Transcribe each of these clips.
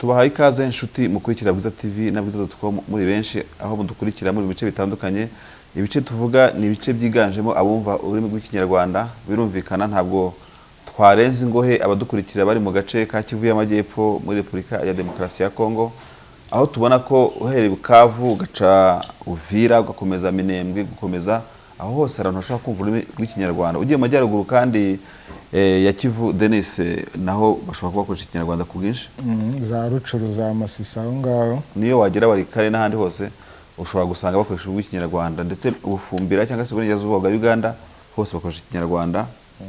Tubahaye ikaze inshuti mukurikira Bwiza TV na Bwiza.com muri benshi, aho mudukurikira muri bice bitandukanye. Ibice tuvuga ni ibice byiganjemo abumva ururimi rw'Ikinyarwanda. Birumvikana, ntabwo twarenze ingohe abadukurikira bari mu gace ka Kivu y'Amajyepfo muri Repubulika ya Demokarasi ya Kongo, aho tubona ko uhereye Bukavu, ugaca Uvira, ugakomeza Minembwe, gukomeza aho hose hari abantu bashobora kumva ururimi rw'Ikinyarwanda. Ugiye mu majyaruguru kandi ya Kivu, Denis, naho bashobora kuba bakoresha Ikinyarwanda ku bwinshi. Za Rucuru, za Masisi, aho ngaho. Niyo wagera Walikale n'ahandi hose ushobora gusanga bakoresha ururimi rw'Ikinyarwanda, ndetse Ubufumbira cyangwa se uburengerazuba bwa Uganda hose bakoresha Ikinyarwanda,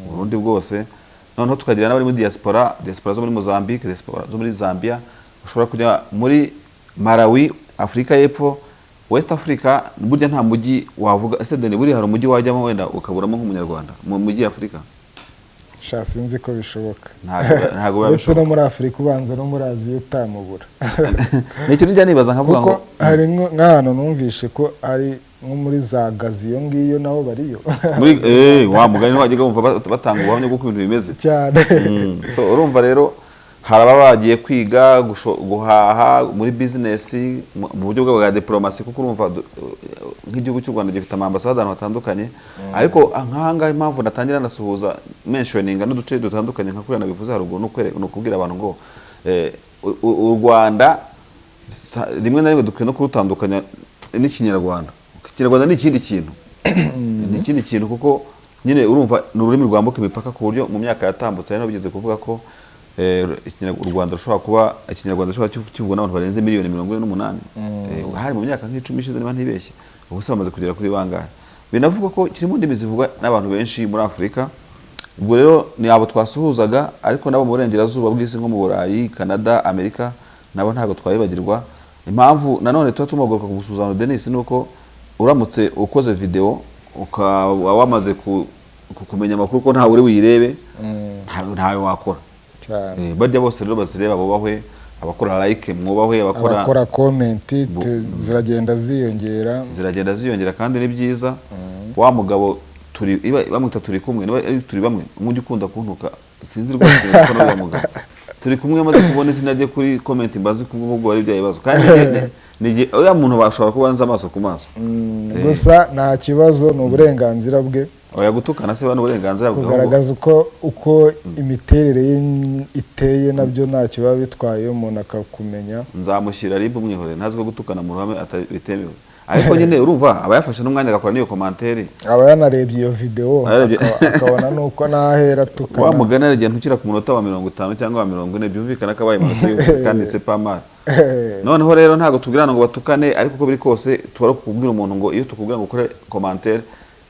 Burundi bwose. Noneho tukagira n'abari muri diaspora, diaspora zo muri Mozambique, diaspora zo muri Zambia, ushobora kujya muri Malawi, Afurika y'Epfo, West Africa. Burya nta mujyi wavuga ese Deni, buriya hari umujyi wajyamo wenda ukaburamo nk'Umunyarwanda mu mujyi ya Afurika? Sha, sinzi ko bishoboka. Ntabwo biba Uretse no bishoboka. muri Afurika, ubanza no muri Aziya utamubura. Ni ikintu njya nibaza nkavuga Kuko ngo hari nk'ahantu numvishe ko ari nko muri za Gaza iyo ngiyo, naho bariyo. Muri wa mugani wajyaga wumva batanga ubuhamya bw'uko ibintu bimeze. Cyane. So urumva rero hari ababa bagiye kwiga, guhaha, muri bizinesi, mu buryo bwabo bwa diplomasi, kuko urumva nk'igihugu cy'u Rwanda gifite amambasade ahantu hatandukanye. Ariko nk'ahangaha impamvu natangira nasuhuza, mentioninga n'uduce dutandukanye nka kuriya nabivuze haruguru, ni ukubwira abantu ngo u Rwanda rimwe na rimwe dukwiye no kurutandukanya n'Ikinyarwanda. Ikinyarwanda ni ikindi kintu, ni ikindi kintu, kuko nyine urumva ni ururimi rwambuka imipaka, ku buryo mu myaka yatambutse hari n'abigeze kuvuga ko u Rwanda rushobora kuba, Ikinyarwanda gishobora kivugwa n'abantu barenze miliyoni 48. Hari mu myaka nk'10 ishize niba ntibeshye. Ubu se bamaze kugera kuri bangahe? Binavugwa ko kiri mu ndimi zivugwa n'abantu benshi muri Afurika. Ubwo rero ni abo twasuhuzaga, ariko nabo mu burengerazuba bw'isi nko mu Burayi, Canada, Amerika, nabo ntabwo twabibagirwa. Impamvu nanone tuba tumagaruka kugusuhuza, Denis, ni uko uramutse ukoze video ukaba wamaze kumenya amakuru ko ntawe uri buyirebe, ntawe wakora. Cyane. Barya bose rero bazireba bubahwe, abakora like mwubahwe, abakora abakora comment, ziragenda ziyongera. Ziragenda ziyongera kandi ni byiza. Wa mugabo turi bamwita turi kumwe, niba ari turi bamwe, umwe ukunda kuntuka, sinzi rwose ko n'uriya mugabo turi kumwe amaze kubona izina rye kuri comment, mbazi ko ubwo ari bya bibazo, kandi uriya muntu bashobora kuba nzi amaso ku maso. Gusa nta kibazo, ni uburenganzira bwe. Oya, gutukana se bano uburenganzira bwe ahubwo- Kugaragaza uko imiterere ye iteye nabyo ntacyo biba bitwaye, umuntu akakumenya. Nzamushyira RIB, umwihorere, ntazi ko gutukana mu ruhame bitemewe. Ariko nyine urumva aba yafashe n'umwanya agakora n'iyo commentaire. Aba yanarebye iyo videwo, akabona nuko n'ahera Wa atukana. mugani aragiye ntukira ku munota wa 50 cyangwa wa 40, byumvikana ko abaye imanota yose kandi c'est pas mal. Noneho rero ntabwo tubwirana ngo batukane, ariko uko biri kose tuba ari kubwira umuntu ngo iyo tukubwira ngo ukore commentaire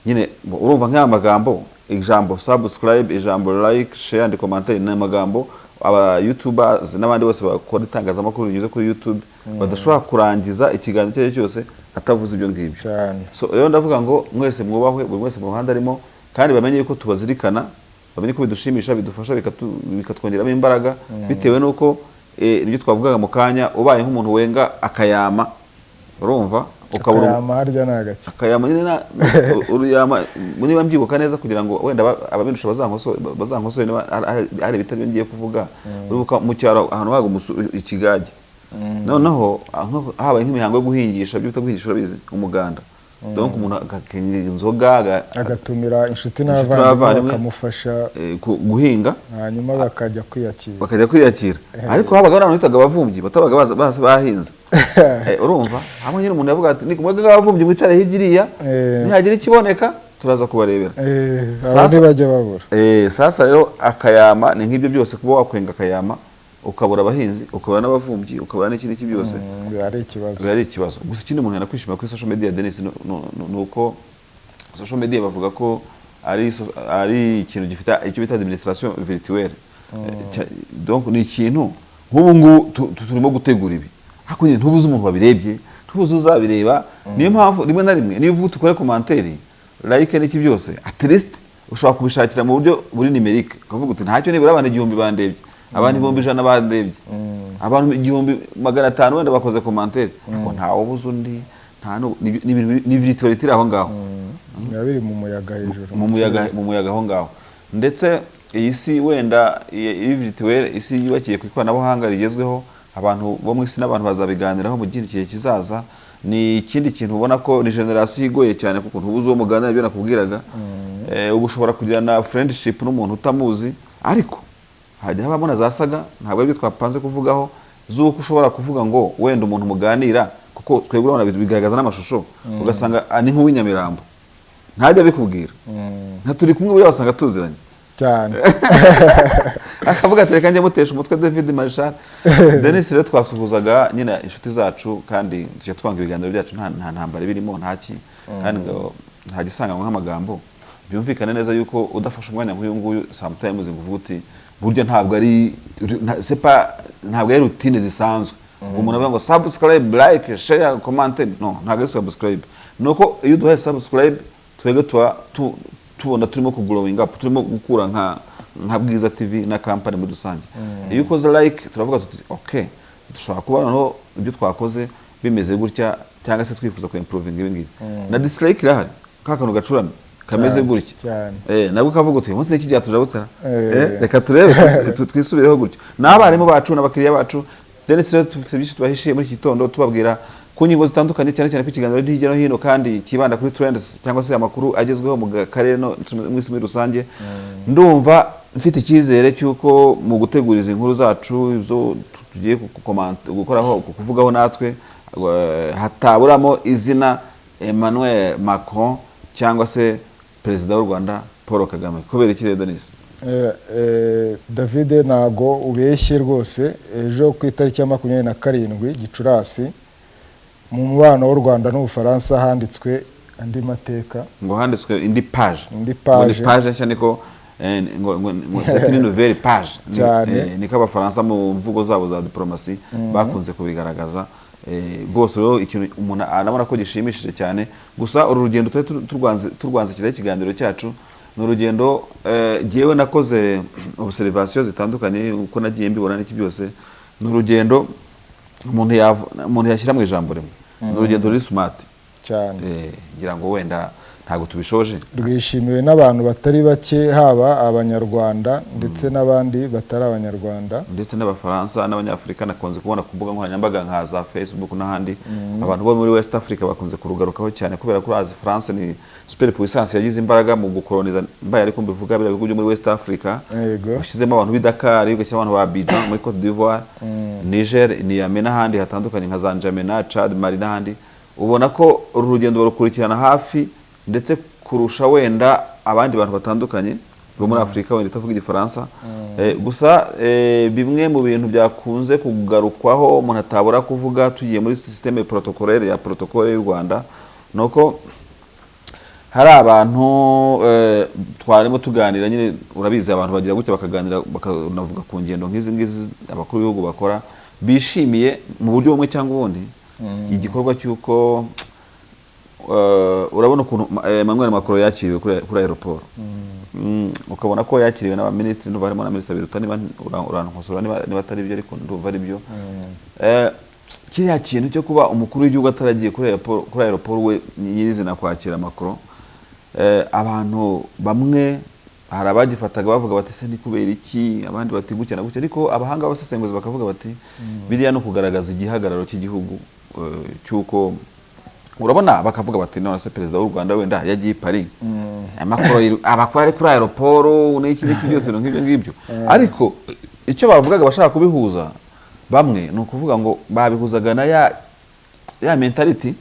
nyine, urumva nk'aya magambo, ijambo subscribe, ijambo like, share and commentaire, ni amagambo aba youtubers n'abandi bose bakora itangazamakuru rinyuze kuri YouTube badashobora kurangiza ikiganiro icyo ari cyo cyose atavuze ibyo ngibyo. Cyane. So rero ndavuga ngo mwese mwubahwe, buri wese mu ruhande arimo, kandi bamenye yuko tubazirikana, bamenye ko bidushimisha, bidufasha, bikatwongeramo imbaraga, bitewe n'uko ibyo twavugaga mu kanya, ubaye nk'umuntu wenga akayama, urumva ukabura. Akayama harya ni agaki? Akayama nyine uruyama, niba mbyibuka neza, kugira ngo wenda ababindusha bazankosore niba hari ibitari byo ngiye kuvuga. Uribuka mu cyaro ahantu haga ikigage, noneho habaye nk'imihango yo guhingisha, ibyo bita guhingisha, urabizi, umuganda, donc umuntu agakenera inzoga Agatumira inshuti inshuti n'abavandimwe n'abavandimwe, bakamufasha guhinga. Hanyuma bakajya kwiyakira. Bakajya kwiyakira, ariko habaga n'abantu bitaga abavumbyi batabaga bahinze. Urumva hamwe nyine umuntu yavuga ati: "Ni mwebwe abavumbyi mwicare hirya iriya, nihagira ikiboneka turaza kubarebera." Abo ntibajya babura. Sasa rero akayama ni nk'ibyo byose, kuba wakwenga akayama ukabura abahinzi, ukabura n'abavumbyi, ukabura n'iki n'iki byose, Biba ari ikibazo. Biba ari ikibazo. Gusa ikindi umuntu yanakwishimira kuri social media, Denis, ni uko social media bavuga ko ari ikintu gifite icyo bita administration virtuelle. Donc ni ikintu nk'ubu ngubu turimo gutegura ibi, ariko nyine ntubuze umuntu wabirebye, ntubuze uzabireba. Niyo mpamvu rimwe na rimwe niyo uvuga ukore commentaire, like n'iki byose, at least ushobora kubishakira mu buryo buri numérique, ukavuga uti: "Ntacyo, nibura abantu 1000 bandebye, abantu 100,000 bandebye, abantu 1500 wenda bakoze commentaire." Ariko ntawe ubuze undi, nta ni ibintu ni virtualité iri aho ngaho. Biba biri mu muyaga hejuru. Mu muyaga aho ngaho. Ndetse iyi si wenda iyi virtuelle, isi yubakiye ku ikoranabuhanga rigezweho. Abantu bo mu isi n'abantu bazabiganiraho mu kindi gihe kizaza. Ni ikindi kintu ubona ko ni generation igoye cyane, kuko ntubuze uwo muganira, ibyo nakubwiraga. Ubu ushobora kugirana friendship n'umuntu utamuzi, ariko hajya habamo na za saga, ntabwo aribyo twapanze kuvugaho, z'uko ushobora kuvuga ngo wenda umuntu muganira, kuko twebwe urabona bigaragaza n'amashusho, ugasanga ni nk'uw'inyamirambo, ntajya abikubwira, nka turi kumwe buriya wasanga tuziranye. Cyane. Akavuga ati: "Reka njye mutesha umutwe David Marshal Denis." Rero twasuhuzaga nyine inshuti zacu, kandi tujya twanga ibiganiro byacu, nta ntambara ibirimo, nta ki, kandi ngo nta gisanganywe nk'amagambo. Byumvikane neza yuko udafashe umwanya nk'uyu nguyu sometimes ngo uvuge uti burya ntabwo ari c'est pas, ntabwo ari routine zisanzwe. Umuntu avuga ngo subscribe, like, share, comment, no, ntabwo ari subscribe. Ni uko iyo uduhaye subscribe, twebwe tuba tubona turimo ku growing up, turimo gukura nka Bwiza TV na company muri rusange. Iyo ukoze like, turavuga tuti: "Okay, dushobora kuba noneho ibyo twakoze bimeze gutya, cyangwa se twifuza ku improve ibi ngibi." Na dislike irahari, ka kantu gacuramye kameze gutya. Nabwo kavuga uti: "Umunsi n'iki byatujabutse?" Reka turebe twisubireho gutyo. N'abarimu bacu n'abakiriya bacu. Dennis, rero dufite byinshi tubahishiye muri iki gitondo, tubabwira ku ngingo zitandukanye, cyane cyane ko ikiganiro ari hirya no hino kandi kibanda kuri trends cyangwa se amakuru agezweho mu karere no mu isi muri rusange. Ndumva mfite icyizere cy'uko mu gutegura izi nkuru zacu, izo tugiye gukoraho, kuvugaho natwe, hataburamo izina Emmanuel Macron cyangwa se Perezida w'u Rwanda Paul Kagame. Kubera iki rero, Denis? David, ntago ubeshye rwose. Ejo ku itariki ya 27 Gicurasi, mu mubano w'u Rwanda n'Ubufaransa handitswe andi mateka. Ngo handitswe indi page. Indi Ngo ni page. page nshya, niko ngo c'est une nouvelle page. Cyane. Niko Abafaransa mu mvugo zabo za diplomasi bakunze kubigaragaza. Rwose rero ikintu umuntu arabona ko gishimishije cyane. Gusa uru rugendo twari turwanzikiraho ikiganiro cyacu ni urugendo, jyewe nakoze observation zitandukanye uko nagiye mbibona n'iki byose. Ni urugendo umuntu yashyira mu ijambo rimwe, ni urugendo ruri smart. Cyane. Ngira ngo wenda ntabwo tubishoje. Rwishimiwe n'abantu batari bake, haba Abanyarwanda ndetse n'abandi batari Abanyarwanda. Ndetse n'Abafaransa n'Abanyafurika. Nakunze kubona ku mbuga nkoranyambaga nka za Facebook n'ahandi, abantu bo muri West Africa bakunze kurugarukaho cyane, kubera ko urazi France ni super puissance yagize imbaraga mu gukoloniza, mbaye ariko mbivuga, biriya bihugu byo muri West Africa. Ushyizemo abantu b'i Dakar, ugashyiramo abantu ba Abidjan muri Cote d'Ivoire, Niger, Niamey n'ahandi hatandukanye nka za N'Djamena, Chad, Mali n'ahandi, ubona ko uru rugendo barukurikirana hafi ndetse kurusha wenda abandi bantu batandukanye bo muri Afurika wenda itavuga Igifaransa. Gusa bimwe mu bintu byakunze kugarukwaho umuntu atabura kuvuga, tugiye muri système protocolaire ya protocole y'u Rwanda, ni uko hari abantu twarimo tuganira nyine. Urabizi, abantu bagira gutya bakaganira, bakanavuga ku ngendo nk'izi ngizi abakuru b'ibihugu bakora, bishimiye mu buryo bumwe cyangwa ubundi igikorwa cy'uko urabona ukuntu Emmanuel Macron yakiriwe kuri aéroport. Ukabona ko yakiriwe n'abaminisitiri, ndumva harimo na Minisitiri Biruta, niba urankosora niba atari byo, ariko ndumva ari byo. Kiriya kintu cyo kuba umukuru w'igihugu ataragiye kuri aéroport we nyirizina kwakira Macron, abantu bamwe hari abagifataga bavuga bati: "Se ni kubera iki?" Abandi bati: "Gutya na gutya." Ariko abahanga b'abasesenguzi bakavuga bati: "Biriya no kugaragaza igihagararo cy'igihugu, cy'uko urabona." Bakavuga bati: "None se perezida w'u Rwanda wenda yagiye i Paris, amakuru abakora ari kuri aéroport n'iki n'iki byose," ibintu nk'ibyo ngibyo. Ariko icyo bavugaga bashaka kubihuza bamwe, ni ukuvuga ngo babihuzaga na ya mentality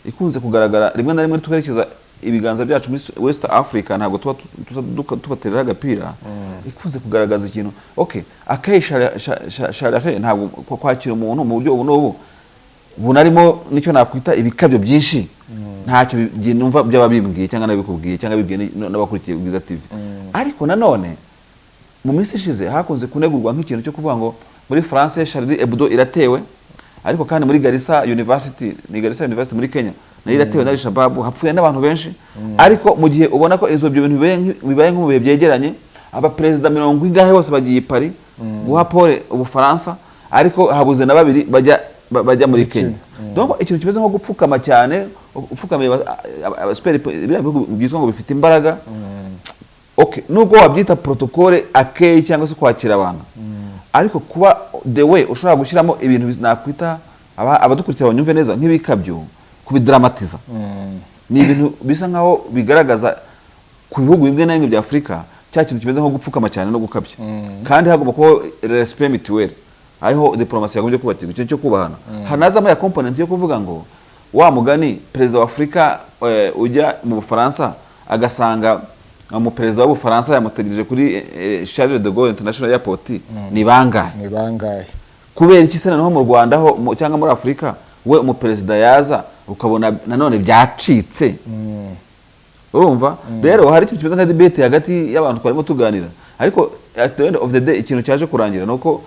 ikunze kugaragara rimwe na rimwe twerekeza ibiganza byacu muri West Africa, ntabwo tuba tubaterera agapira, ikunze kugaragaza ikintu, okay, akayi sharahe, ntabwo kwakira umuntu mu buryo ubu n'ubu bunarimo nicyo nakwita ibikabyo byinshi, ntacyo numva byaba bimbwiye cyangwa nabikubwiye cyangwa bibwiye n'abakurikiye Bwiza TV. Ariko nanone mu minsi ishize hakunze kunegurwa nk'ikintu cyo kuvuga ngo muri France Charlie Hebdo iratewe, ariko kandi muri Garissa University, ni Garissa University muri Kenya, nayo iratewe na Al-Shabaab, hapfuye n'abantu benshi. Ariko mu gihe ubona ko izo ibyo bintu bibaye nko mu bihe byegeranye, abaperezida mirongo ingahe bose bagiye i Paris guha pole Ubufaransa, ariko habuze na babiri bajya muri Kenya. Donc ikintu kimeze nko gupfukama cyane, upfukamiye super biriya bihugu byitwa ngo bifite imbaraga. Okay, nubwo wabyita protocole akeye cyangwa se kwakira abantu, ariko kuba the way ushobora gushyiramo ibintu nakwita, abadukurikira banyumve neza, nk'ibikabyo, kubidramatiza, ni ibintu bisa nkaho bigaragaza ku bihugu bimwe na bimwe bya Afurika cya kintu kimeze nko gupfukama cyane no gukabya, kandi hagomba kubaho respect mutuel, ariho diplomasi yagombye kubakirwa, ikintu cyo kubahana. Hanazamo ya component yo kuvuga ngo wa mugani perezida wa Afurika ujya mu Bufaransa agasanga umuperezida w'Ubufaransa yamutegereje kuri Charles de Gaulle International Airport, ni bangahe? Ni bangahe? Kubera iki se noneho mu Rwanda ho cyangwa muri Afurika we umuperezida yaza ukabona nanone byacitse? Urumva rero hari ikintu kimeze nka debate hagati y'abantu twarimo tuganira, ariko at the end of the day ikintu cyaje kurangira nuko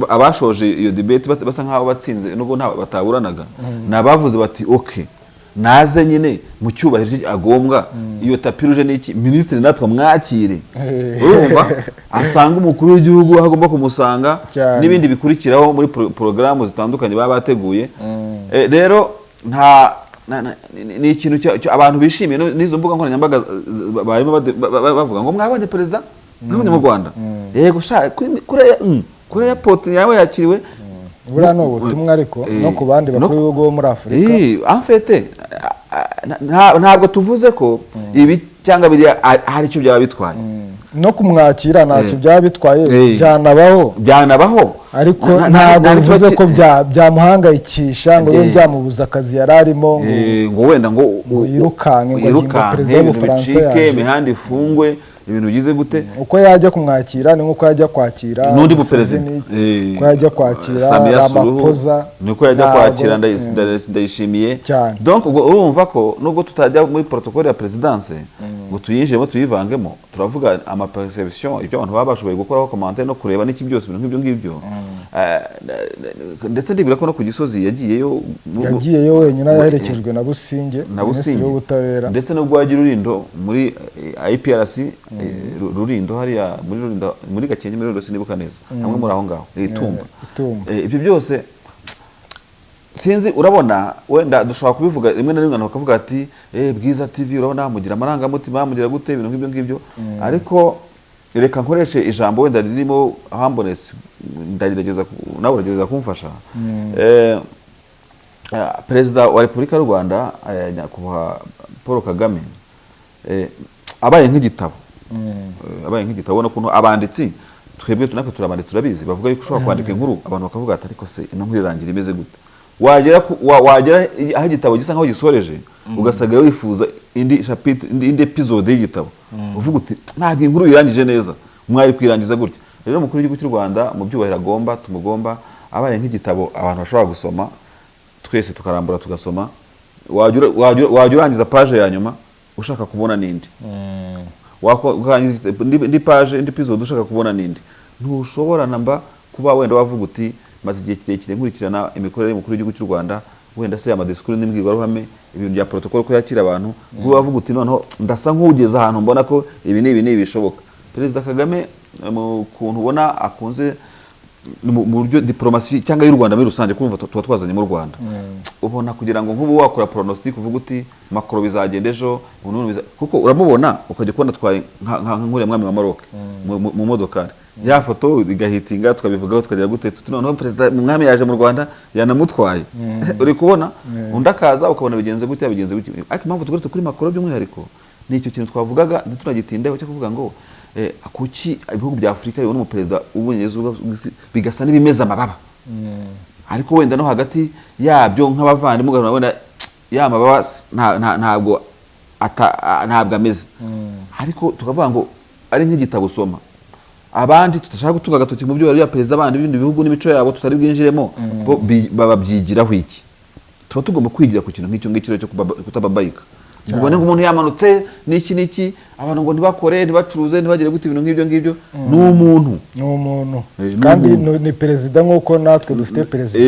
abashoje iyo debate basa nkaho batsinze, nubwo nta bataburanaga, ni abavuze bati: "Okay, naze nyine mu cyubahiro cye agombwa, iyo tapis rouge n'iki, minisitiri natwe amwakire." Urumva, asanga umukuru w'igihugu aho agomba kumusanga n'ibindi bikurikiraho muri porogaramu zitandukanye baba bateguye. Rero nta ni ikintu abantu bishimiye n'izo mbuga nkoranyambaga barimo bavuga ngo mwabonye perezida, mwabonye mu Rwanda, yego sha, kuri airport yawe yakiriwe. Buriya ni ubutumwa ariko no ku bandi bakuru b'ibihugu bo muri Afurika. En fait, ntabwo tuvuze ko ibi cyangwa biriya hari icyo byaba bitwaye. No kumwakira ntacyo byaba bitwaye, byanabaho. Byanabaho. Ariko ntabwo bivuze ko byamuhangayikisha ngo bibe byamubuza akazi yari arimo ngo ngo wenda ngo ngo yirukanke, ngo agingo yirukanke, perezida ibintu w'Ubufaransa bicike, yaje. Imihanda ifungwe, ibintu bigize gute. Uko yajya kumwakira ni nk'uko yajya kwakira n'undi Museveni, muperezida. uko yajya kwakira Samia Suluhu, Ramaphosa, niko yajya kwakira Ndayishimiye. Cyane. Donc ubwo urumva ko nubwo tutajya muri protocole ya présidence ngo tuyinjiremo tuyivangemo, turavuga ama perception, ibyo abantu baba bashoboye gukoraho commentaire no kureba n'iki byose, ibintu nk'ibyo ngibyo. Ndetse ndibwira ko no ku Gisozi yagiyeyo Yagiyeyo wenyine yaherekejwe na Businge, na minisitiri Businge w'ubutabera. Ndetse n'ubwo wagira Rurindo muri IPRC, Rurindo hariya muri Rurindo, muri Gakenke, muri Rurindo, sinibuka neza, hamwe muri aho ngaho Itumba. Itumba. Ibyo byose sinzi, urabona wenda dushobora kubivuga rimwe na rimwe abantu bakavuga ati: "Bwiza TV, urabona mugira amarangamutima, mugira gute," ibintu nk'ibyo ngibyo. Ariko reka nkoreshe ijambo wenda ririmo humbleness, ndagerageza nawe uragerageza kumfasha. Perezida wa Repubulika y'u Rwanda, Nyakubahwa Paul Kagame, abaye nk'igitabo, abaye nk'igitabo, ubona ukuntu abanditsi, twebwe natwe turabanditsi, turabizi, bavuga yuko ushobora kwandika inkuru abantu bakavuga ati: "Ariko se ino nkuru irangira imeze gute?" Wagera wagera aho igitabo gisa nkaho gisoreje, ugasanga wifuza indi chapitre, indi episode y'igitabo, uvuga uti: "Ntabwo inkuru irangije neza, mwari kuyirangiza gutya." Rero umukuru w'igihugu cy'u Rwanda, mu byubahiro agomba tumugomba, abaye nk'igitabo abantu bashobora gusoma, twese tukarambura tugasoma, wajya urangiza page ya nyuma ushaka kubona n'indi, ukarangiza indi page, indi episode, ushaka kubona n'indi. Ntushobora namba kuba wenda wavuga uti: "Maze igihe kirekire nkurikirana imikorere y'umukuru w'igihugu cy'u Rwanda, wenda se amadisikuru n'imbwirwaruhame, ibintu bya protocole, ko yakira abantu," kuba wavuga uti: "Noneho ndasa nk'ugeze ahantu mbona ko ibi n'ibi n'ibi bishoboka." Perezida Kagame, mu kuntu ubona akunze mu buryo diplomasi cyangwa y'u Rwanda muri rusange, kumva tuba twazanye mu Rwanda, ubona kugira ngo nk'ubu wakora pronostic uvuga uti Macron bizagenda ejo ubu n'ubu kuko uramubona ukajya kubona atwaye nk'uriya mwami wa Maroc mu modokari, ya foto igahitinga, tukabivugaho, tukagira gute, tuti noneho perezida umwami yaje mu Rwanda yanamutwaye. Uri kubona undi akaza ukabona bigenze gutya, bigenze gutya. Ariko impamvu tugarutse kuri Macron by'umwihariko ni icyo kintu twavugaga, ntitunagitindeho, cyo kuvuga ngo kuki ibihugu bya Afurika bibona umuperezida w'Ubwongereza bigasa n'ibimeze amababa, ariko wenda no hagati yabyo nk'abavandimwe ugabona wenda ya mababa ntabwo ntabwo ameze. Ariko tukavuga ngo ari nk'igitabo usoma, abandi tudashaka gutunga agatoki mu byo bya perezida bandi b'ibindi bihugu n'imico yabo tutari bwinjiremo, bo bababyigiraho iki? Tuba tugomba kwigira ku kintu nk'icyo ngicyo cyo kutababayika, ngo ubone ngo umuntu yamanutse n'iki n'iki, abantu ngo ntibakore, ntibacuruze, ntibagire gute, ibintu nk'ibyo ngibyo. Ni umuntu. Ni umuntu. Ni kandi umuntu. ni perezida nk'uko natwe dufite perezida.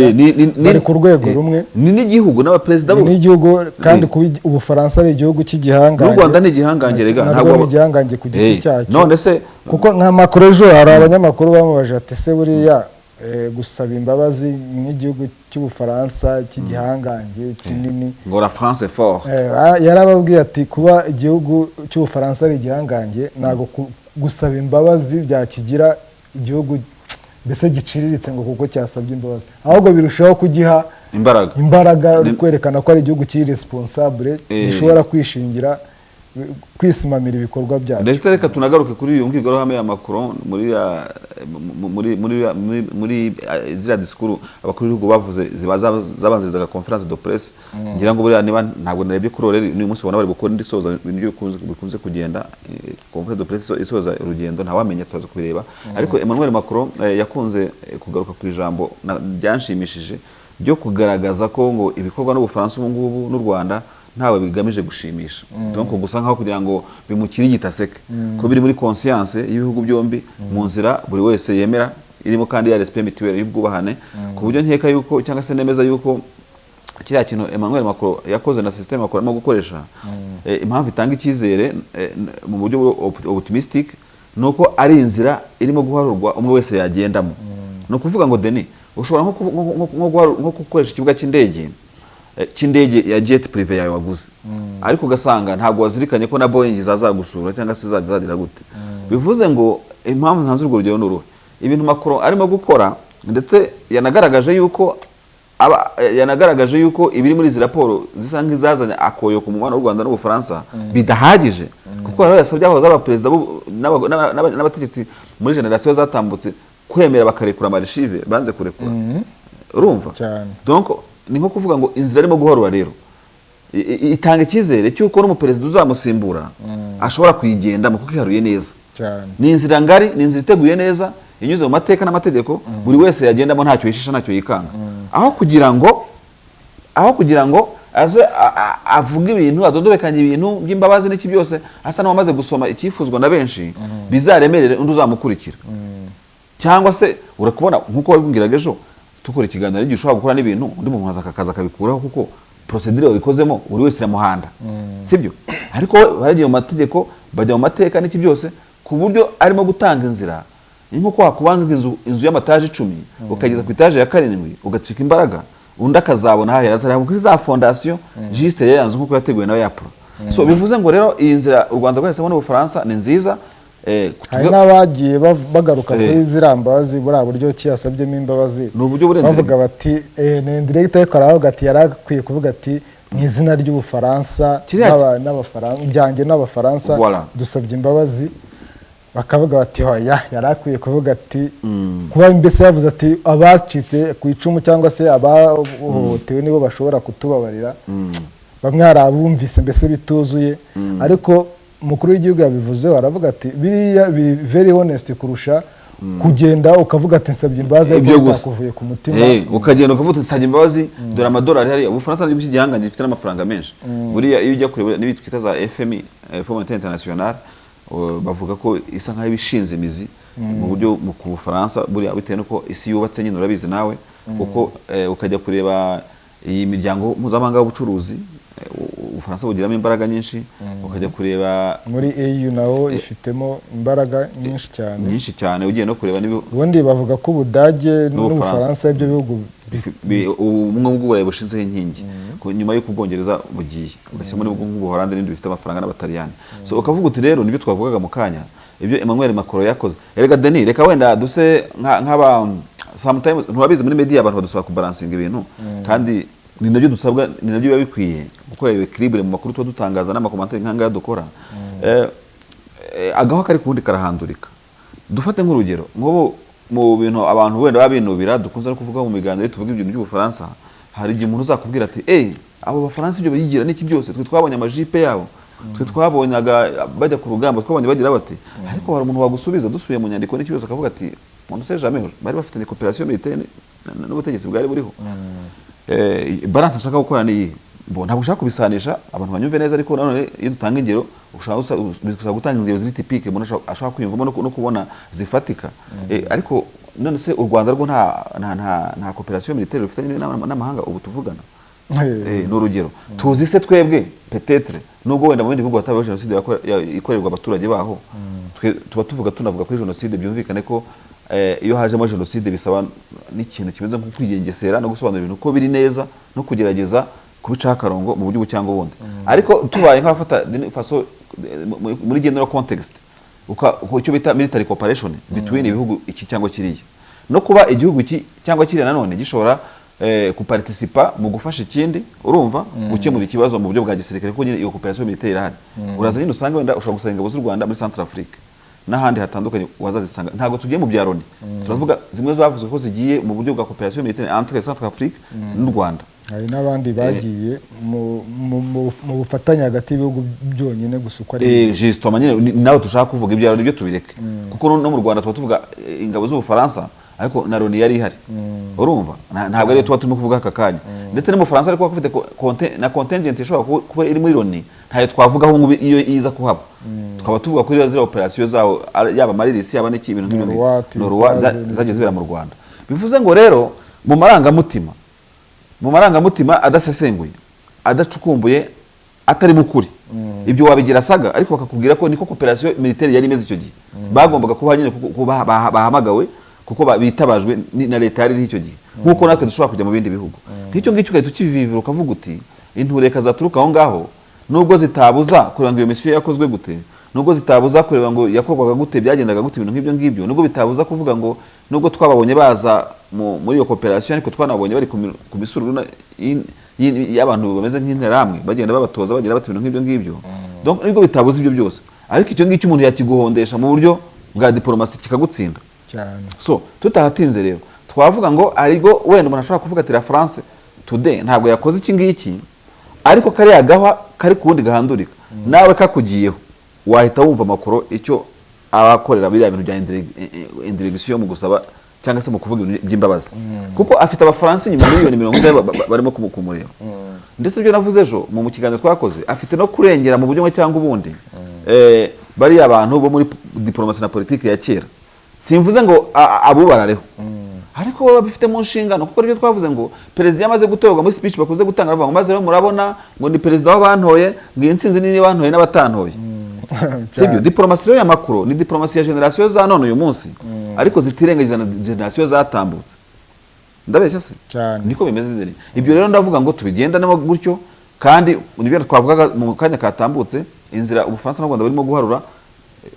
Bari ku rwego rumwe. Ni n'igihugu n'abaperezida Ni bose. n'igihugu kandi kuba Ubufaransa ari igihugu cy'igihangange. N'u Rwanda ni igihangange rega, narwo ntabwo ni igihangange ku giti cyacyo. None se Kuko nka Macron ejo hari abanyamakuru bamubaje ati: "Se buriya gusaba imbabazi nk'igihugu cy'Ubufaransa cy'igihangange kinini?" Ngo la France est forte. Yarababwiye ati: "Kuba igihugu cy'Ubufaransa ari igihangange ntabwo gusaba imbabazi byakigira igihugu mbese giciriritse ngo kuko cyasabye imbabazi, ahubwo birushaho kugiha imbaraga. Imbaraga, kwerekana ko ari igihugu kiri responsable, gishobora kwishingira, kwisimamira ibikorwa byacyo. Ndetse reka tunagaruke kuri iyo mbwirwaruhame ya Macron muri ya muri muri muri muri ziriya disikuru abakuru b'ibihugu bavuze ziba zabanzirizaga conférence de presse. Ngira ngo buriya niba ntabwo narebye kuri horaire n'uyu munsi, ubona bari gukora indi isoza ibintu byo bikunze kugenda, conférence de presse isoza urugendo, ntawamenya, turaza kubireba. Ariko Emmanuel Macron yakunze kugaruka ku ijambo ryanshimishije ryo kugaragaza ko ngo ibikorwa n'Ubufaransa ubu ngubu n'u Rwanda ntawe bigamije gushimisha, donc gusa nkaho kugira ngo bimukirigite aseke, ko biri muri conscience y'ibihugu byombi, mu nzira buri wese yemera, irimo kandi ya respect mutuel, y'ubwubahane, ku buryo nkeka yuko cyangwa se nemeza yuko kiriya kintu Emmanuel Macron yakoze na système Macron arimo gukoresha, impamvu itanga icyizere mu buryo optimistic ni uko ari inzira irimo guharurwa umwe wese yagendamo. Ni ukuvuga ngo, Denis, ushobora nko gukoresha ikibuga cy'indege ya jet privé yawe waguze, ariko ugasanga ntabwo wazirikanye ko na Boeing zazagusura cyangwa se zagira gute. Bivuze ngo impamvu ntanze urwo rugero ni uruhe? Ibintu Macron arimo gukora, ndetse yanagaragaje yuko ibiri muri izi raporo zisa nk'izazanye akoyo ku mubano w'u Rwanda n'Ubufaransa bidahagije, kuko hari aho yasabye abahoze ari abaperezida n'abategetsi muri génération zatambutse kwemera bakarekura ama archives banze kurekura, urumva? Cyane. Donc ni nko kuvuga ngo inzira arimo guharura rero itanga icyizere cy'uko n'umuperezida uzamusimbura ashobora kuyigendamo kuko iharuye neza. Ni inzira ngari, ni inzira iteguye neza, inyuze mu mateka n'amategeko, buri wese yagendamo ntacyo yishisha, ntacyo yikanga, aho kugira ngo aze avuge ibintu, adodobekanye ibintu by'imbabazi n'iki byose, asa n'uwamaze gusoma icyifuzwa na benshi, bizaremerere undi uzamukurikira. Cyangwa se urakubona nk'uko wabibwiraga ejo dukora ikiganiro, igihe ushobora gukora n'ibintu undi muntu aza akaza akabikuraho, kuko procédure wabikozemo buri wese iramuhanda, sibyo? Ariko we baragiye mu mategeko, bajya mu mateka n'iki byose, ku buryo arimo gutanga inzira. Ni nko wakubanza inzu y'amataje 10, ukageza ku itaje ya karindwi ugacika imbaraga, undi akazabona hahera azareba kuri za fondation juste ya nzu nk'uko yateguwe nawe ya plan. So bivuze ngo rero iyi nzira u Rwanda rwahisemo n'Ubufaransa ni nziza. Hari n'abagiye bagaruka kuri ziriya mbabazi, buriya buryo ki yasabyemo imbabazi. Ni uburyo burenze. Bavuga bati ni indirect, ariko aravuga ati yari akwiye kuvuga ati mu izina ry'Ubufaransa byanjye n'Abafaransa dusabye imbabazi. Bakavuga bati hoya, yari akwiye kuvuga ati kuba mbese yavuze ati abacitse ku icumu cyangwa se abahohotewe nibo bashobora kutubabarira. Bamwe hari abumvise mbese bituzuye, ariko umukuru w'igihugu yabivuzeho, aravuga ati biriya biri very honest kurusha kugenda ukavuga ati nsabye imbabazi ariko Ibyo gusa. bitakuvuye ku mutima. Ukagenda ukavuga uti nsabye imbabazi, dore amadolari hariya. Ubufaransa ni igihugu cy'igihangange gifite n'amafaranga menshi. Buriya iyo ujya kureba n'ibi twita za FMI, Fonds Monétaire International, bavuga ko isa nkaho iba ishinze imizi mu buryo ku Bufaransa buriya, bitewe n'uko isi yubatse nyine, urabizi nawe. Kuko ukajya kureba iyi miryango mpuzamahanga y'ubucuruzi, Ubufaransa bugiramo imbaraga nyinshi. Ukajya kureba muri EU naho ifitemo imbaraga nyinshi cyane. Nyinshi cyane. Ugiye no kureba Ubundi bavuga ko Ubudage n'Ubufaransa. n'Ubufaransa ibyo bihugu Ubumwe bw'Uburayi bushinzeho inkingi nyuma y'uko Ubwongereza bugiye, ugashyiramo n'ibihugu nk'Ubuholandi n'ibindi bifite amafaranga n'Abataliyani. So ukavuga uti rero nibyo twavugaga mu kanya, ibyo Emmanuel Macron yakoze. Erega Denis, reka wenda duse nk'aba sometimes, nturabizi, muri media abantu badusaba kubalansinga ibintu, kandi ni nabyo dusabwa, ni nabyo biba bikwiye gukora équilibre mu makuru tuba dutangaza n'ama commentaires nk'angaya dukora. Agaho kari ku wundi karahandurika. Dufate nk'urugero nk'ubu mu bintu abantu wenda baba binubira, dukunze no kuvuga mu biganiro iyo tuvuga ibintu by'Ubufaransa, hari igihe umuntu uzakubwira ati abo Bafaransa ibyo bigira n'iki byose, twe twabonye amajipe yabo, twe twabonyaga bajya ku rugamba, twabonye bagira bati. Ariko hari umuntu wagusubiza, dusubiye mu nyandiko n'iki byose, akavuga ati on sait jamais, bari bafitanye coopération militaire n'ubutegetsi bwari buriho. Balance nshaka gukora ni iyihe? Bo ntabwo ushaka kubisanisha, abantu banyumve neza, ariko nanone iyo dutanga ingero ushaka bigusaba gutanga ingero ziri typique umuntu ashobora kwiyumvamo no kubona zifatika. Ariko none se u Rwanda rwo nta coopération militaire rufitanye n'amahanga ubu tuvugana? Ni urugero tuzi se twebwe, peut-être nubwo wenda mu bindi bihugu hatabaho jenoside ikorerwa abaturage baho, twe tuba tuvuga, tunavuga kuri jenoside, byumvikane ko iyo hajemo jenoside bisaba n'ikintu kimeze nko kwigengesera no gusobanura ibintu uko biri neza no kugerageza kubicaho akarongo mu buryo ubu cyangwa ubundi. Ariko tubaye nk'abafata d'une façon muri general context, icyo bita military cooperation between ibihugu iki cyangwa kiriya. No kuba igihugu iki cyangwa kiriya nanone gishobora kuparticipa mu gufasha ikindi, urumva, gukemura ikibazo mu buryo bwa gisirikare, kuko nyine iyo coopération militaire irahari. Uraza nyine usanga wenda ushobora gusanga ingabo z'u Rwanda muri Centrafrique n'ahandi hatandukanye wazazisanga. Ntabwo tugiye mu bya Loni, turavuga zimwe zavuzwe ko zigiye mu buryo bwa coopération militaire entre Centrafrique n'u Rwanda. Hari n'abandi bagiye mu bufatanye hagati y'ibihugu byonyine gusa uko ari. Justement nyine nawe dushaka kuvuga ibya Loni byo tubireke, kuko no mu Rwanda tuba tuvuga ingabo z'Ubufaransa, ariko na Loni yari ihari, urumva. Ntabwo ariyo tuba turimo kuvuga aka kanya. Ndetse no mu Bufaransa ariko bafite na contingent ishobora kuba iri muri Loni, ntayo twavugaho ngo iyo iza kuhaba tukaba tuvuga kuri ziriya opération zawo, yaba Mali, yaba n'iki, ibintu nk'ibyo. Noruwa, Noruwa Turquoise. Zagiye zibera mu Rwanda. Bivuze ngo rero mu marangamutima adasesenguye, adacukumbuye, atarimo ukuri, ibyo wabigira saga, ariko bakakubwira ko niko coopération militaire yari imeze icyo gihe. Bagombaga kuba nyine kuko bahamagawe kuko bitabajwe na leta yari iriho icyo gihe, nk'uko natwe dushobora kujya mu bindi bihugu nk'icyo ngicyo, ugahita ukivivira ukavuga uti intureka zaturuka aho ngaho, nubwo zitabuza kureba ngo iyo misiyo yakozwe gute, nubwo zitabuza kureba ngo yakorwaga gute, byagendaga gute, ibintu nk'ibyo ngibyo, nubwo bitabuza kuvuga ngo nubwo twababonye baza muri iyo coopération, ariko twanabonye bari ku misururu y'abantu bameze nk'interahamwe, bagenda babatoza, bagira bati ibintu nk'ibyo ngibyo. Donc nubwo bitabuza ibyo byose, ariko icyo ngicyo umuntu yakiguhondesha mu buryo bwa diplomasi kikagutsinda. Cyane. So tutahatinze rero, twavuga ngo ariko wenda umuntu ashobora kuvuga ati la France today ntabwo yakoze iki ngiki, ariko kariya gahwa kari ku wundi gahandurika, nawe kakugiyeho wahita wumva amakuru icyo abakorera biriya bintu bya indirection mu gusaba cyangwa se mu kuvuga ibintu by'imbabazi, kuko afite Abafaransa inyuma miliyoni 40 barimo kumureba. Ndetse ibyo navuze ejo mu kiganiro twakoze, afite no kurengera mu buryo bumwe cyangwa ubundi bariya bantu bo muri diplomasi na politiki ya kera. Simvuze ngo abubarareho, ariko baba babifite mu nshingano, kuko aribyo twavuze ngo perezida iyo amaze gutorwa, muri speech bakunze gutanga bavuga ngo maze rero murabona ngo ni perezida w'abantoye, ngo iyi ntsinzi ni bantoye n'abatantoye, sibyo? Diplomasi rero ya Macron ni diplomasi ya génération za none uyu munsi, ariko zitirengagiza na génération zatambutse. Ndabeshya se? Cyane. Niko bimeze rero. Ibyo rero ndavuga ngo tubigendanemo gutyo, kandi nibyo twavugaga mu kanya katambutse, inzira Ubufaransa n'u Rwanda barimo guharura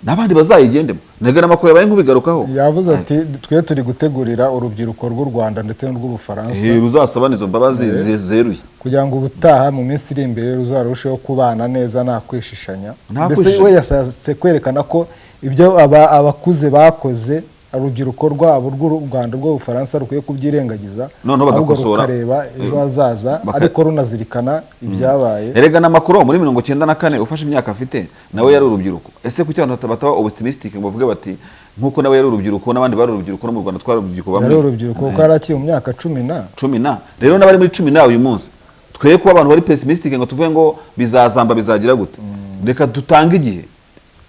n'abandi bazayigendemo. Nega n'amakuru yabaye nk'ubigarukaho. Yavuze ati twe turi gutegurira urubyiruko rw'u Rwanda ndetse n'urw'Ubufaransa Ruzasabana izo mbabazi zeruye, kugira ngo ubutaha mu minsi iri imbere ruzarusheho kubana neza nta kwishishanya. Nta Mbese kwishishanya. we yashatse kwerekana ko ibyo abakuze bakoze, urubyiruko rwabo rw'u Rwanda, rw'Ubufaransa rukwiye kubyirengagiza, Noneho ahubwo bagakosora. rukareba ejo hazaza, ariko runazirikana ibyabaye. Erega n'amakuru muri 94, ufashe imyaka afite, nawe yari urubyiruko. Ese kuki abantu bataba optimistic ngo bavuge bati nk'uko nawe yari urubyiruko n'abandi bari urubyiruko, no mu Rwanda twari urubyiruko bamwe. Yari urubyiruko kuko yari akiri mu myaka cumi na Cumi na. Rero n'abari muri cumi na uyu munsi, twe kuba abantu bari pessimistic ngo tuvuge ngo bizazamba, bizagira gute, reka dutange igihe.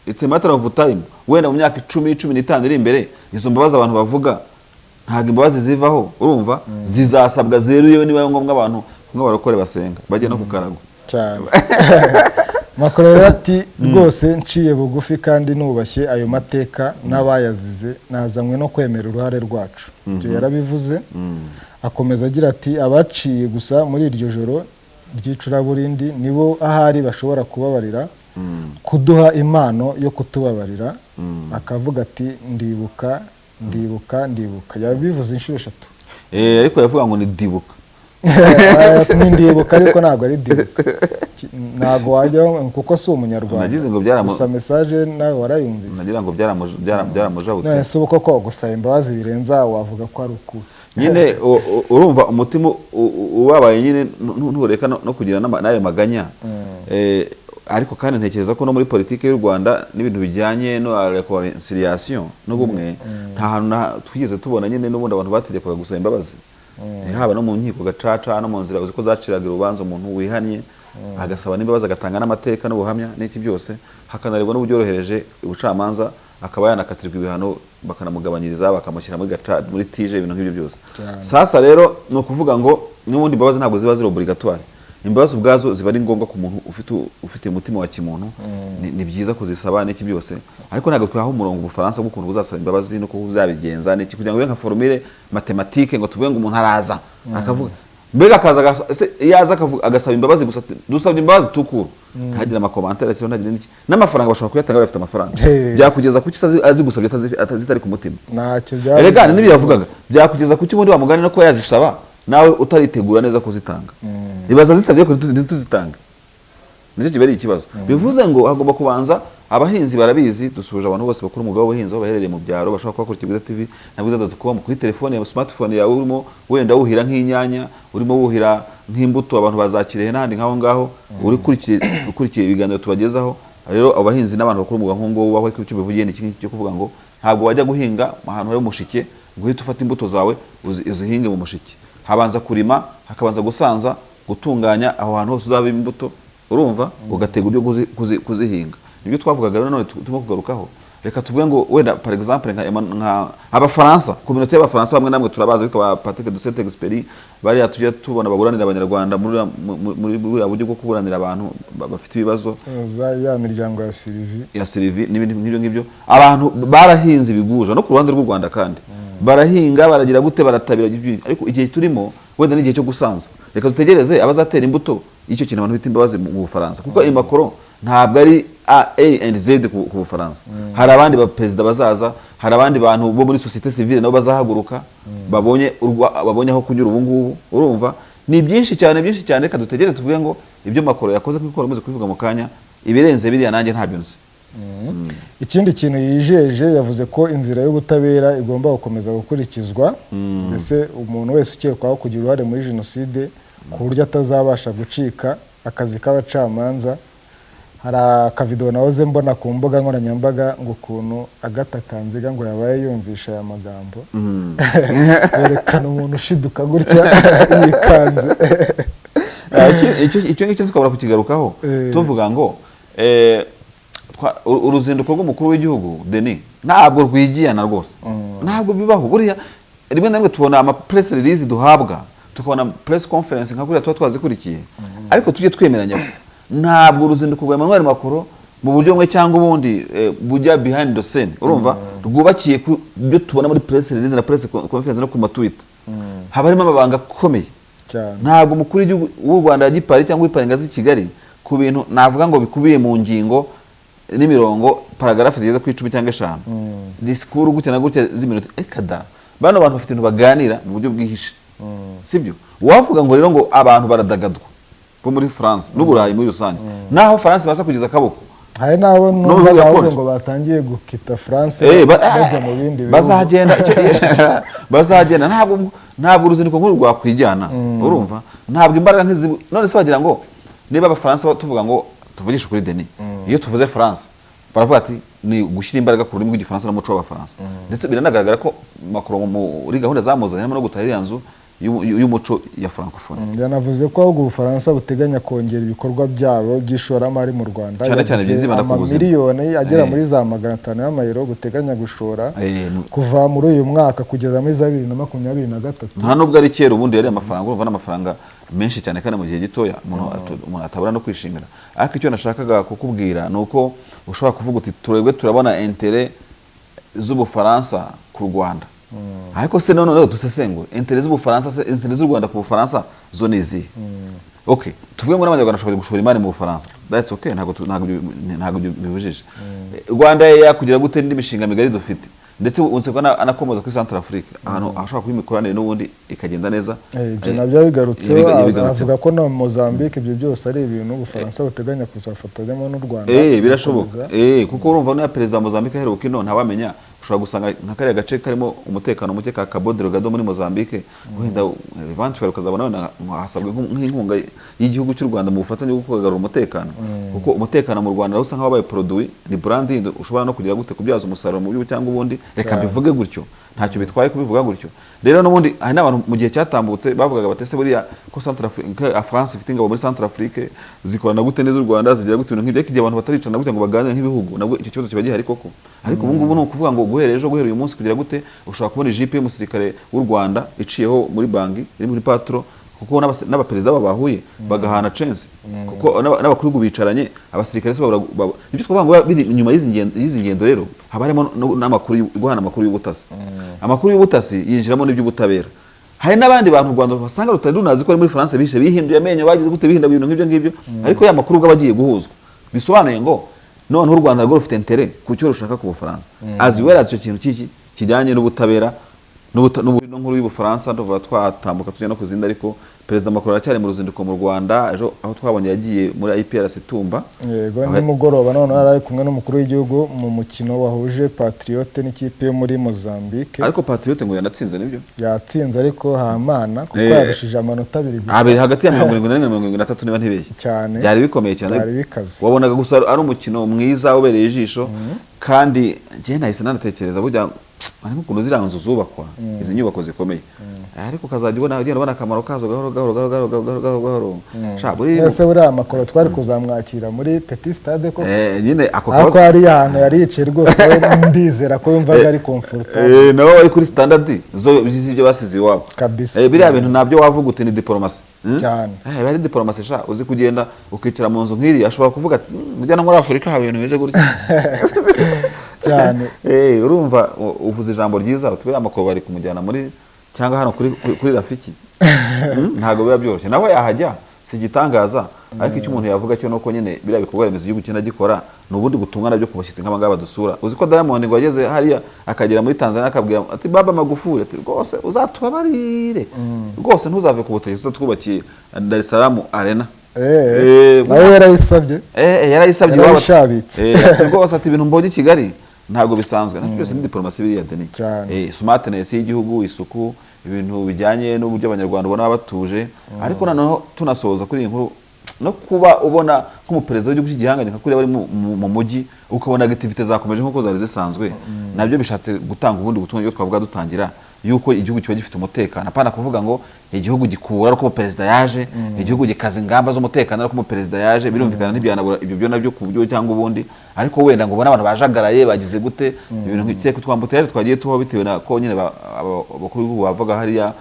It's a matter of time. Wenda mu myaka 10, 15 iri imbere, izo mbabazi abantu bavuga, ntabwo imbabazi zivaho, urumva, zizasabwa zeruye niba ngombwa, abantu nk'abarokore basenga bajya no kukarago. Cyane. Macron rero ati rwose nciye bugufi kandi nubashye ayo mateka n'abayazize, nazanywe no kwemera uruhare rwacu. Ibyo yarabivuze, akomeza agira ati abaciye gusa muri iryo joro ry'icuraburindi nibo ahari bashobora kubabarira, kuduha impano yo kutubabarira. Akavuga ati ndibuka, ndibuka, ndibuka. Yabivuze inshuro eshatu. Ariko yavuga ngo ni dibuka. Ni ndibuka, ariko ntabwo ari dibuka. Ntabwo wajyaho kuko si Umunyarwanda. Nagize ngo Gusa message nawe warayumvise. Nagira ngo byaramujabutse. None se ubu koko gusaba imbabazi birenza wavuga ko ari ukuri? Nyine urumva umutima ubabaye nyine ntureka no kugira n'ayo maganya. Ariko kandi ntekereza ko no muri politiki y'u Rwanda n'ibintu bijyanye no reconciliation n'ubumwe, nta hantu twigeze tubona nyine n'ubundi abantu bategekwaga gusaba imbabazi. Haba no mu nkiko gacaca, no mu nzira uzi ko zaciraga urubanza, umuntu wihannye agasaba n'imbabazi, agatanga n'amateka n'ubuhamya n'iki byose, hakanarebwa n'uburyorohereje ubucamanza, akaba yanakatirwa ibihano, bakanamugabanyiriza, bakamushyira muri gaca, muri TIG, ibintu nk'ibyo byose. Cyane. Sasa rero ni ukuvuga ngo n'ubundi imbabazi ntabwo ziba ziri obligatoire. Imbabazi ubwazo ziba ari ngombwa ku muntu ufite umutima wa kimuntu. Ni byiza kuzisaba n'iki byose, ariko ntabwo twaha umurongo Ubufaransa bw'ukuntu buzasaba imbabazi no kuba buzabigenza n'iki, kugira ngo bibe nka formule mathématique, ngo tuvuge ngo umuntu araza akavuga. Mbega akaza ese iyo aza agasaba imbabazi gusa, ati, "Dusabye imbabazi," tukuru ntagire ama commentaires, ntagire n'iki, n'amafaranga bashobora kuyatanga, bafite amafaranga. Byakugeza kuki se azigusabye zitari ku mutima? Ntacyo byaba. Erega n'ibyo yavugaga byakugeza kuki ubundi wamugani no kuba yazisaba nawe utaritegura neza kuzitanga? Ibaza zisabye ko ntituzitange, nicyo kiba ari ikibazo. Bivuze ngo hagomba kubanza abahinzi barabizi. Dusuhuje abantu bose bakora umwuga w'ubuhinzi aho baherereye mu byaro, bashobora kuba bakurikira Bwiza TV na bwiza.com kuri telefone yawe, smartphone yawe, urimo wenda wuhira nk'inyanya, urimo wuhira nk'imbuto, abantu bazakirehe n'ahandi nk'aho ngaho, uri ukurikiye ibiganiro tubagezaho. Rero abo bahinzi n'abantu bakora umwuga nk'uwo nguwo, aho icyo bivugiye ni iki ngiki cyo kuvuga ngo ntabwo wajya guhinga ahantu hari umushike ngo uhite ufate imbuto zawe uzihinge mu mushike. Habanza kurima, hakabanza gusanza, gutunganya aho hantu hose uzaba imbuto, urumva, ugategura uburyo kuzihinga. Nibyo twavugaga rero none turimo kugarukaho. Reka tuvuge ngo wenda par exemple nka abafaransa, communauté y'abafaransa bamwe namwe turabazi, ariko ba Patrick de Saint-Exupéry bariya tujya tubona baburanira abanyarwanda muri buriya buryo bwo kuburanira abantu bafite ibibazo. Za ya miryango ya Sylvie. Ya Sylvie n'ibindi nk'ibyo ngibyo. Abantu barahinze ibiguja no ku ruhande rw'u Rwanda, kandi barahinga, baragira gute, baratabira, ariko igihe turimo wenda ni igihe cyo gusanza. Reka dutegereze abazatera imbuto y'icyo kintu abantu bita imbabazi mu Bufaransa, kuko ayo Macron ntabwo ari A, A and Z ku Bufaransa. Hari abandi baperezida bazaza, hari abandi bantu bo muri société civile nabo bazahaguruka, babonye aho kunyura ubu ngubu. Urumva ni byinshi cyane, byinshi cyane. Reka dutegereze tuvuge ngo ibyo Macron yakoze, kuko umaze kubivuga mu kanya, ibirenze biriya nanjye ntabyo nzi. Ikindi kintu yijeje, yavuze ko inzira y'ubutabera igomba gukomeza gukurikizwa, mbese umuntu wese ukekwaho kugira uruhare muri jenoside, ku buryo atazabasha gucika akazi k'abacamanza. Hari akavidewo nahoze mbona ku mbuga nkoranyambaga ngo ukuntu Agatha Kanziga ngo yabaye yumvisha aya magambo, yerekana umuntu ushiduka gutya yikanze. Icyo ngicyo tukabura kukigarukaho. Tuvuga ngo uruzinduko rw'umukuru w'igihugu, Denis, ntabwo rwigiyana rwose, ntabwo bibaho. Buriya rimwe na rimwe tubona ama press release duhabwa, tukabona press conference nka kuriya tuba twazikurikiye, ariko tujye twemeranya ko ntabwo uruzinduko rwa Emmanuel Macron mu buryo bumwe cyangwa ubundi bujya behind the scene, urumva, rwubakiye ku byo tubona muri press release na press conference no ku ma Twitter. Haba harimo amabanga akomeye. Cyane. Ntabwo umukuru w'igihugu w'u Rwanda yajya i Paris cyangwa i Paris ngo aze i Kigali ku bintu navuga ngo bikubiye mu ngingo n'imirongo, paragraphe zigeze ku 10 cyangwa 5, disikuru gutya na gutya z'iminota. Reka da, bano bantu bafite ibintu baganira mu buryo bwihishe, sibyo? Wavuga ngo rero ngo abantu baradagadwa bo muri France n'Uburayi muri rusange, naho France baza kugeza akaboko. Hari n'abo No, numva bihugu ahubwo yakonje. ngo batangiye gukita France bajya mu bindi bihugu. Bazagenda bazagenda. Ntabwo uruzinduko nk'uru rwakwijyana, urumva, ntabwo imbaraga nk'izi. None se wagira ngo niba abafaransa tuvuga ngo tuvugishe kuri Denis, iyo tuvuze France baravuga ati ni gushyira imbaraga ku rurimi rw'igifaransa n'umuco w'abafaransa, ndetse biranagaragara ko Macron muri gahunda zamuzanye harimo no gutaha iriya nzu y'umuco ya francophonie. Yanavuze ko ahubwo Ubufaransa buteganya kongera ibikorwa byabo by'ishoramari mu Rwanda. Cyane cyane Yavuze byizibanda ku buzima. amamiliyoni agera muri za 500 y'amayero buteganya gushora kuva muri uyu mwaka kugeza muri za 2023. Nta nubwo ari kera ubundi yari amafaranga, urumva n'amafaranga menshi cyane kandi mu gihe gitoya umuntu atabura no kwishimira. Ariko icyo nashakaga kukubwira ni uko ushobora kuvuga uti turebwe, turabona intérêts z'Ubufaransa ku Rwanda, ariko se noneho dusesengure intérêts z'Ubufaransa, se intérêts z'u Rwanda ku Bufaransa zo ni izihe? Okay, tuvuge ngo n'abanyarwanda bashobora gushora imari mu Bufaransa, that's okay, ntabwo ibyo bibujije. Rwanda yakugira gute n'indi mishinga migari dufite, ndetse uzi ko anakomoza kuri Central Afrique, ahantu hashobora kuba imikoranire n'ubundi ikagenda neza. Ibyo nabyo bigarutseho. Bigarutseho. Avuga ko no Mozambique ibyo byose ari ibintu Ubufaransa buteganya kuzafatanyamo n'u Rwanda. Birashoboka. Gukomeza. Kuko urumva niba perezida wa Mozambique aheruka ino, ntawamenya, ushobora gusanga nka kariya gace karimo umutekano muke ka Cabo Delgado muri Mozambique, wenda eventually ukazabona wenda hasabwe nk'inkunga y'igihugu cy'u Rwanda mu bufatanye bwo kugarura umutekano, kuko umutekano mu Rwanda usa nk'awabaye produit, ni branding ushobora no kugira gute, kubyaza umusaruro mu buryo cyangwa ubundi. Reka mbivuge gutyo, ntacyo bitwaye kubivuga gutyo. Rero n'ubundi hari n'abantu mu gihe cyatambutse bavugaga bati ese buriya ko Centrafrique, France ifite ingabo muri Centrafrique, zikorana gute n'iz'u Rwanda, zigira gute, ibintu nk'ibyo. Ariko igihe abantu bataricana gute ngo baganire nk'ibihugu, nabwo icyo kibazo kiba gihari koko. Ariko ubu ngubu ni ukuvuga ngo guhera ejo, guhera uyu munsi, kugira gute, ushobora kubona ijipe y'umusirikare w'u Rwanda iciyeho muri Bangi iri muri patro, kuko n'abaperezida babo bahuye bagahana chance, kuko n'abakuru b'ibihugu bicaranye, abasirikare se babura nibyo twavuga ngo biri inyuma y'izi ngendo. Rero haba harimo n'amakuru guhana amakuru y'ubutasi, amakuru y'ubutasi yinjiramo n'iby'ubutabera. Hari n'abandi bantu u Rwanda basanga rutari runazi ko ari muri France, bishe bihinduye amenyo, bagize gute, bihinduye ibintu nk'ibyo ngibyo, ariko ya makuru ubwo aba agiye guhuzwa, bisobanuye ngo noneho u Rwanda rwo rufite intérêt ku cyo rushaka ku Bufaransa, as well as icyo kintu cy'iki kijyanye n'ubutabera no nkuru y'Ubufaransa. Tuvuga twatambuka tujya no ku zindi, ariko Perezida Macron aracyari mu ruzinduko mu Rwanda. Ejo aho twabonye yagiye muri IPRC Tumba. Yego, nimugoroba noneho yari ari kumwe n'umukuru w'igihugu mu mukino wahuje Patriote n'ikipe yo muri Mozambique. Ariko Patriote ngo yanatsinze, nibyo? Yatsinze, ariko hamana kuko yarushije amanota 2 gusa. Abiri hagati ya 71 na 73, niba ntibeshye. Cyane. Byari bikomeye cyane. Byari bikaze. Wabonaga gusa ari umukino mwiza ubereye ijisho, kandi njye nahise nanatekereza, burya harimo ukuntu ziriya nzu zubakwa, izi nyubako zikomeye, ariko ukazajya ubona, ugenda ubona akamaro kazo gahoro gahoro gahoro gahoro gahoro gahoro gahoro. Sha, buriya Ese buriya Macron twari kuzamwakira muri Petit Stade ko Nyine ako ariko kabazo. hari ahantu yari yicaye rwose, we ndizera ko yumvaga ari comfortable. Nabo bari kuri standard zo z'ibyo basize iwabo. Kabisa. Biriya bintu nabyo wavuga uti ni diplomasi. Cyane. Biba ari diplomasi sha. Uzi kugenda ukicara mu nzu nk'iriya, ashobora kuvuga ati: "Mujya no muri Afurika haba ibintu bimeze gutya." Cyane. Urumva uvuze ijambo ryiza uti buriya Macron bari kumujyana muri cyangwa hano kuri Rafiki. Ntabwo biba byoroshye, nawe yahajya si igitangaza. Ariko icyo umuntu yavuga cyo nuko nyine biriya bikorwa remezo igihugu kigenda gikora ni ubundi butumwa nabyo ku bashyitsi nk'aba ngaba badusura. Uzi ko Diamond ngo yageze hariya akagera muri Tanzania akabwira ati: "Baba Magufuli," ati: "rwose uzatubabarire, rwose ntuzave ku butegetsi uzatwubakiye Dar es Salaam Arena." Nawe yarayisabye. Yarayisabye iwabo. Yarayishabitse. Ati rwose, ati ibintu mbonye i Kigali ntabwo bisanzwe. Nabyo byose ni diplomasi biriya, Denis. Cyane. Smartness y'igihugu, isuku, ibintu bijyanye n'uburyo Abanyarwanda ubona baba batuje. Ariko noneho tunasoza kuri iyi nkuru, no kuba ubona nk'umuperezida w'igihugu cy'igihangange nka kuriya bari mu mujyi, ukabona activité zakomeje nk'uko zari zisanzwe, nabyo bishatse gutanga ubundi butumwa bwo twavuga dutangira, yuko igihugu kiba gifite umutekano. Apana kuvuga ngo igihugu gikura ari uko umuperezida yaje, igihugu gikaza ingamba z'umutekano ari uko umuperezida yaje. Birumvikana ntibyanabura ibyo byo nabyo ku buryo cyangwa ubundi, ariko wenda ngo ubone abantu bajagaraye bagize gute, ibintu nk'iki twambuteye twagiye tubaho bitewe na ko nyine abakuru b'ibihugu bavaga hariya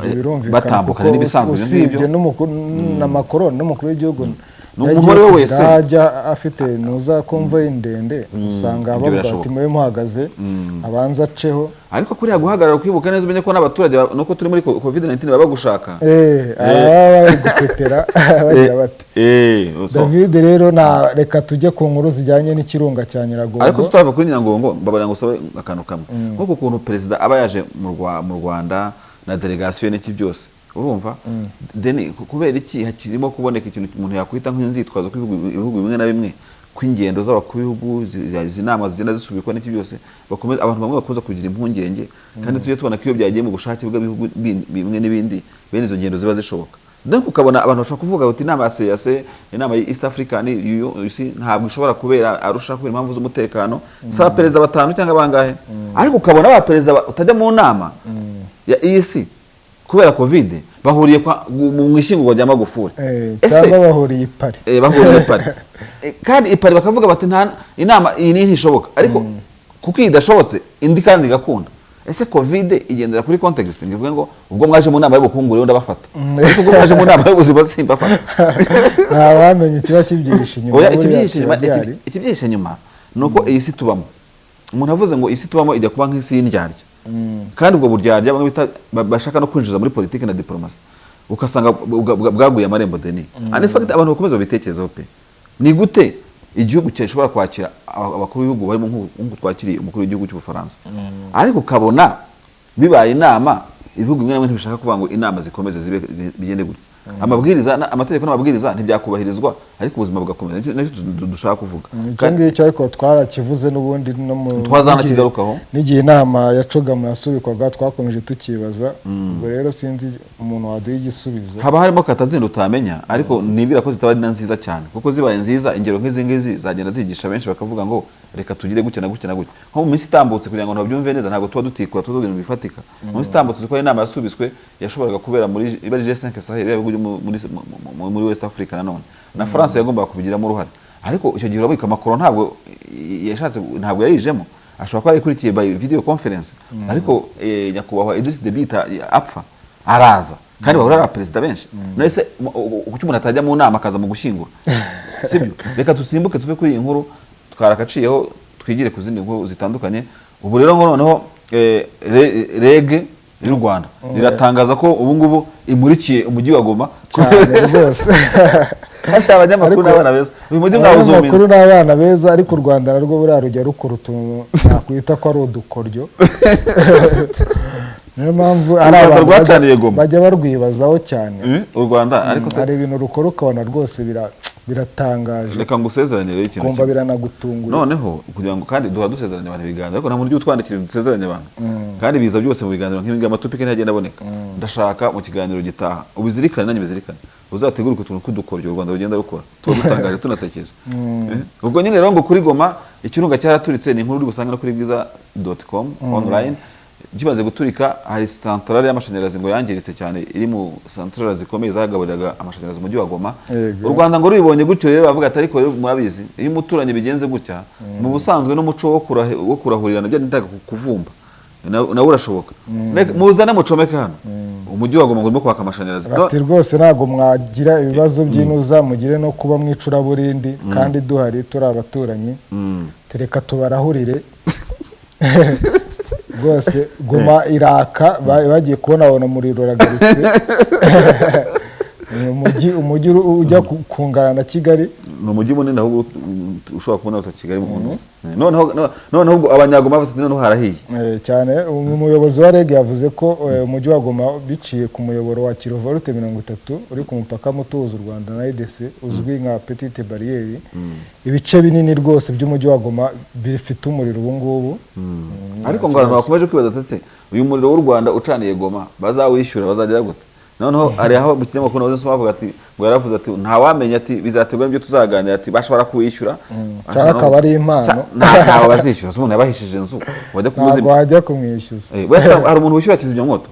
Ibyo birumvikana batambukana kuko n'ibisanzwe ibyo usibye ngibyo. n'umukuru na Macron n'umukuru w'igihugu Ni umuntu uwo ari we wese. Ajya afite nuza convoy ndende, usanga Ibyo bavuga birashoboka. ati: "Mube muhagaze abanza aceho." Ariko kuriya guhagarara, ukibuka neza, umenye ko n'abaturage nuko turi muri COVID 19 baba bagushaka. Ababa bari gupepera bagira bati So, David, rero na reka tujye ku nkuru zijyanye n'ikirunga cya Nyiragongo. Ariko tutava kuri Nyiragongo, mbabarira ngo usabe akantu kamwe. Nk'uko ukuntu perezida aba yaje mu Rwanda na delegasiyo n'iki byose, urumva Deni, kubera iki hakirimo kuboneka ikintu umuntu yakwita nk'inzitwazo ko ibihugu bimwe na bimwe, kw'ingendo z'abakuru b'ibihugu, izi nama zigenda zisubikwa n'iki byose, bakomeza, abantu bamwe bakomeza kugira impungenge, kandi tujye tubona ko iyo byagiye mu bushake bw'ibihugu bimwe n'ibindi, bene izo ngendo ziba zishoboka? Donc ukabona abantu bashobora kuvuga bati inama ya CEEAC, inama ya East African UC ntabwo ishobora kubera Arusha kubera impamvu z'umutekano, si abaperezida batanu cyangwa bangahe? Ariko ukabona abaperezida utajya mu nama ya EAC kubera COVID bahuriye mu ishyingurwa rya Magufuli. Ese cyangwa bahuriye i Paris. Bahuriye i Paris. Kandi i Paris bakavuga bati nta inama iyi ni ntishoboka, ariko kuko iyi idashobotse indi kandi igakunda. Ese COVID igendera kuri context, ngo ivuge ngo ubwo mwaje mu nama y'ubukungu rero ndabafata, ariko ubwo mwaje mu nama y'ubuzima simbafata? Ntawamenya ikiba kibyihishe inyuma. Oya, Buriya ikibyihishe inyuma kiba gihari. Ikibyihishe inyuma ni uko iyi si tubamo, umuntu avuze ngo iyi si tubamo ijya kuba nk'isi y'indyarya, kandi ubwo buryarya bamwe bita bashaka no kwinjiza muri politiki na diplomasi, ugasanga bwaguye amarembo, Denis. And in fact abantu bakomeza babitekerezaho pe. Ni gute igihugu gishobora kwakira abakuru b'ibihugu barimo nk'uku twakiriye umukuru w'igihugu cy'Ubufaransa, ariko ukabona bibaye inama, ibihugu bimwe na bimwe ntibishaka kuvuga ngo inama zikomeze zibe bigende gutya, amabwiriza amategeko n'amabwiriza ntibyakubahirizwa, ariko ubuzima bugakomeza? Nicyo dushaka kuvuga. Icyo ngicyo ariko twarakivuze n'ubundi no mu Twazanakigarukaho. N'igihe inama ya CHOGM yasubikwaga twakomeje tukibaza. Ubwo rero sinzi umuntu waduha igisubizo. Haba harimo kata zindi utamenya, ariko nibwira ko zitaba ari na nziza cyane, kuko zibaye nziza ingero nk'izi ngizi zagenda zigisha benshi, bakavuga ngo reka tugire gutya na gutya na gutya. Nko mu minsi itambutse, kugira ngo abantu babyumve neza, ntabwo tuba dutikura, tuba tuvuga ibintu bifatika. Mu minsi itambutse ko inama yasubitswe yashoboraga kubera muri iba ari G5 Sahel, ibihugu byo muri West Africa, nanone na France yagombaga kubigiramo uruhare. Ariko icyo gihe urabika Macron ntabwo yashatse, ntabwo yayijemo, ashobora kuba yarikurikiye by video conference. Ariko nyakubahwa Idriss Deby apfa araza, kandi bahura ari abaperezida benshi. None se kuki umuntu atajya mu nama akaza mu gushyingura? Sibyo? Reka dusimbuke tuve kuri iyi nkuru twarakaciyeho, twigire ku zindi nkuru zitandukanye. Ubu rero ngo noneho REG y'u Rwanda iratangaza ko ubu ngubu imurikiye umujyi wa Goma. Cyane rwose. Ati abanyamakuru Ariko- n'abana beza, uyu mujyi Abanyamakuru mwawuzuminze. n'abana beza, ariko u Rwanda narwo buriya rujya rukora utuntu nakwita ko ari udukoryo, niyo mpamvu ari Rwanda abantu rwacaniye Goma. bajya barwibazaho cyane. U Rwanda ariko se Hari ibintu rukora ukabona rwose biratangaje. Reka ngusezeranye rero ikintu Kumva kimwe. biranagutungura. Noneho kugira ngo kandi duhora dusezeranya abantu ibiganiro, ariko nta muntu ujya utwandikira dusezeranye abantu, kandi biza byose mu biganiro nk'ibi ngibi, amatopiki ntagenda aboneka. Ndashaka mu kiganiro gitaha ubizirikane, nanjye ubizirikane, uzategure utuntu tw'udukoryo u Rwanda rugenda rukora tuba dutangaje tunasekeje. Ubwo nyine rero ngo kuri Goma ikirunga cyaraturitse, ni inkuru uri busange no kuri bwiza.com online. Kimaze guturika, hari santarari y'amashanyarazi ngo yangiritse cyane, iri mu santarari zikomeye zagaburiraga amashanyarazi umujyi wa Goma. Yego. U Rwanda ngo rubibonye gutyo rero bavuga ati ariko rero murabizi, iyo umuturanyi bigenze gutya, mu busanzwe n'umuco wo kurahurirana byo nitaga kuvumba nawe urashoboka. Muzane mucomeke hano umujyi wa Goma ngo urimo kwaka amashanyarazi. Bati rwose ntabwo mwagira ibibazo by'inuza, mugire no kuba mu icuraburindi kandi duhari turi abaturanyi. Tereka tubarahurire rwose. Goma iraka, bagiye kubona babona umuriro uragarutse. Ni umujyi ujya kungana na Kigali. Ni umujyi munini ahubwo ushobora kubona uta Kigali mu ntuzi. Noneho noneho ubwo abanyagoma bavuze ati noneho harahiye. Cyane umuyobozi wa REG yavuze ko umujyi wa Goma biciye ku muyoboro wa kilovolte 30 uri ku mupaka muto uhuza u Rwanda na RDC uzwi nka Petite Barrière, ibice binini rwose by'umujyi wa Goma bifite umuriro ubu ngubu. Ariko Nta ngo abantu kibazo. bakomeje kwibaza ati ese uyu muriro w'u Rwanda ucaniye Goma bazawishyura, bazagera gute? Noneho hari aho mu kinyamakuru nahoze nsoma bavuga ati ngo yaravuze ati ntawamenya, ati bizaterwa n'ibyo tuzaganira, ati bashobora kuwishyura. Cyangwa akaba ari impano. Ntawe bazishyura se, umuntu yabahishije inzu wajya Ntabwo kumuzimya? wajya kumwishyuza. Wese hari umuntu wishyura kizimyamwoto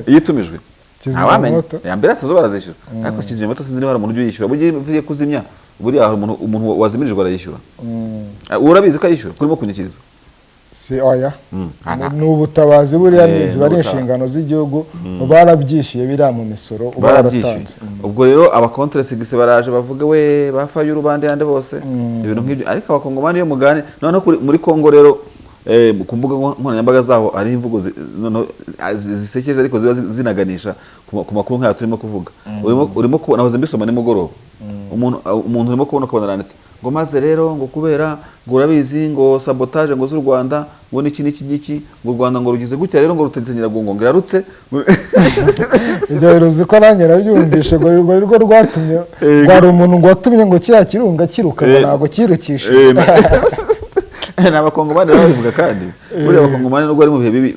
iyo itumijwe? Ntawamenya. Kizimyamwoto? Ya mbere zo barazishyura, ariko kizimyamwoto sinzi niba hari umuntu ujya uyishyura. Burya iyo ugiye kuzimya, buriya hari umuntu wazimirijwe arayishyura. Urabizi ko ayishyura kurimo kunyikiriza? Si oya. Ah, Ni ubutabazi buriya, ziba ari ni inshingano z'igihugu, barabyishyuye biriya mu misoro uba Barabyishyuye. waratanze. Ubwo rero abakontre-sigisi baraje bavuga we bafaye urubande yandi bose, ibintu nk'ibyo. Ariko abakongomani iyo mugane noneho muri Kongo rero, ku mbuga nkoranyambaga zaho hari imvugo noneho zisekeje ariko ziba zinaganisha ku makuru nk'aya turimo kuvuga. Urimo kubona, nahoze mbisoma nimugoroba, umuntu urimo kubona ukabona aranditse ngo maze rero ngo kubera ngo urabizi ngo sabotage ngo z'u Rwanda ngo niki niki ngiki, ngo u Rwanda ngo rugize gutya rero ngo rutegetse Nyiragongo ngo irarutse. Ibyo bintu uzi ko nanjye nabyumvishe, ngo rwo rwatumye, ngo hari umuntu ngo watumye ngo kiriya kirunga kiruka, ngo ntabwo kirukishe. Ni abakongomani babivuga, kandi buriya abakongomani nubwo bari mu bihe bibi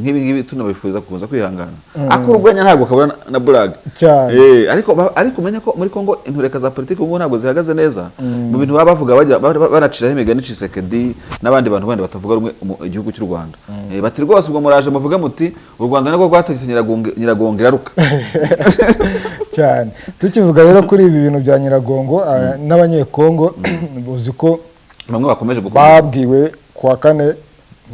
nk'ibi ngibi, tunabifuza kuza kwihangana, ako urwenya ntabwo kabura na blague. Cyane. Ariko umenya ko muri Kongo intureka za politiki ubu ntabwo zihagaze neza mu bintu baba bavuga, bajya banaciraho imigani Tshisekedi n'abandi bantu bandi batavuga rumwe igihugu cy'u Rwanda. Bati rwose ubwo muraje muvuge muti u Rwanda nirwo rwategetse Nyiragongo, Nyiragongo iraruka. Cyane. Tukivuga rero kuri ibi bintu bya Nyiragongo, n'abanyekongo uzi ko bamwe bakomeje gukomeza babwiwe kuwa kane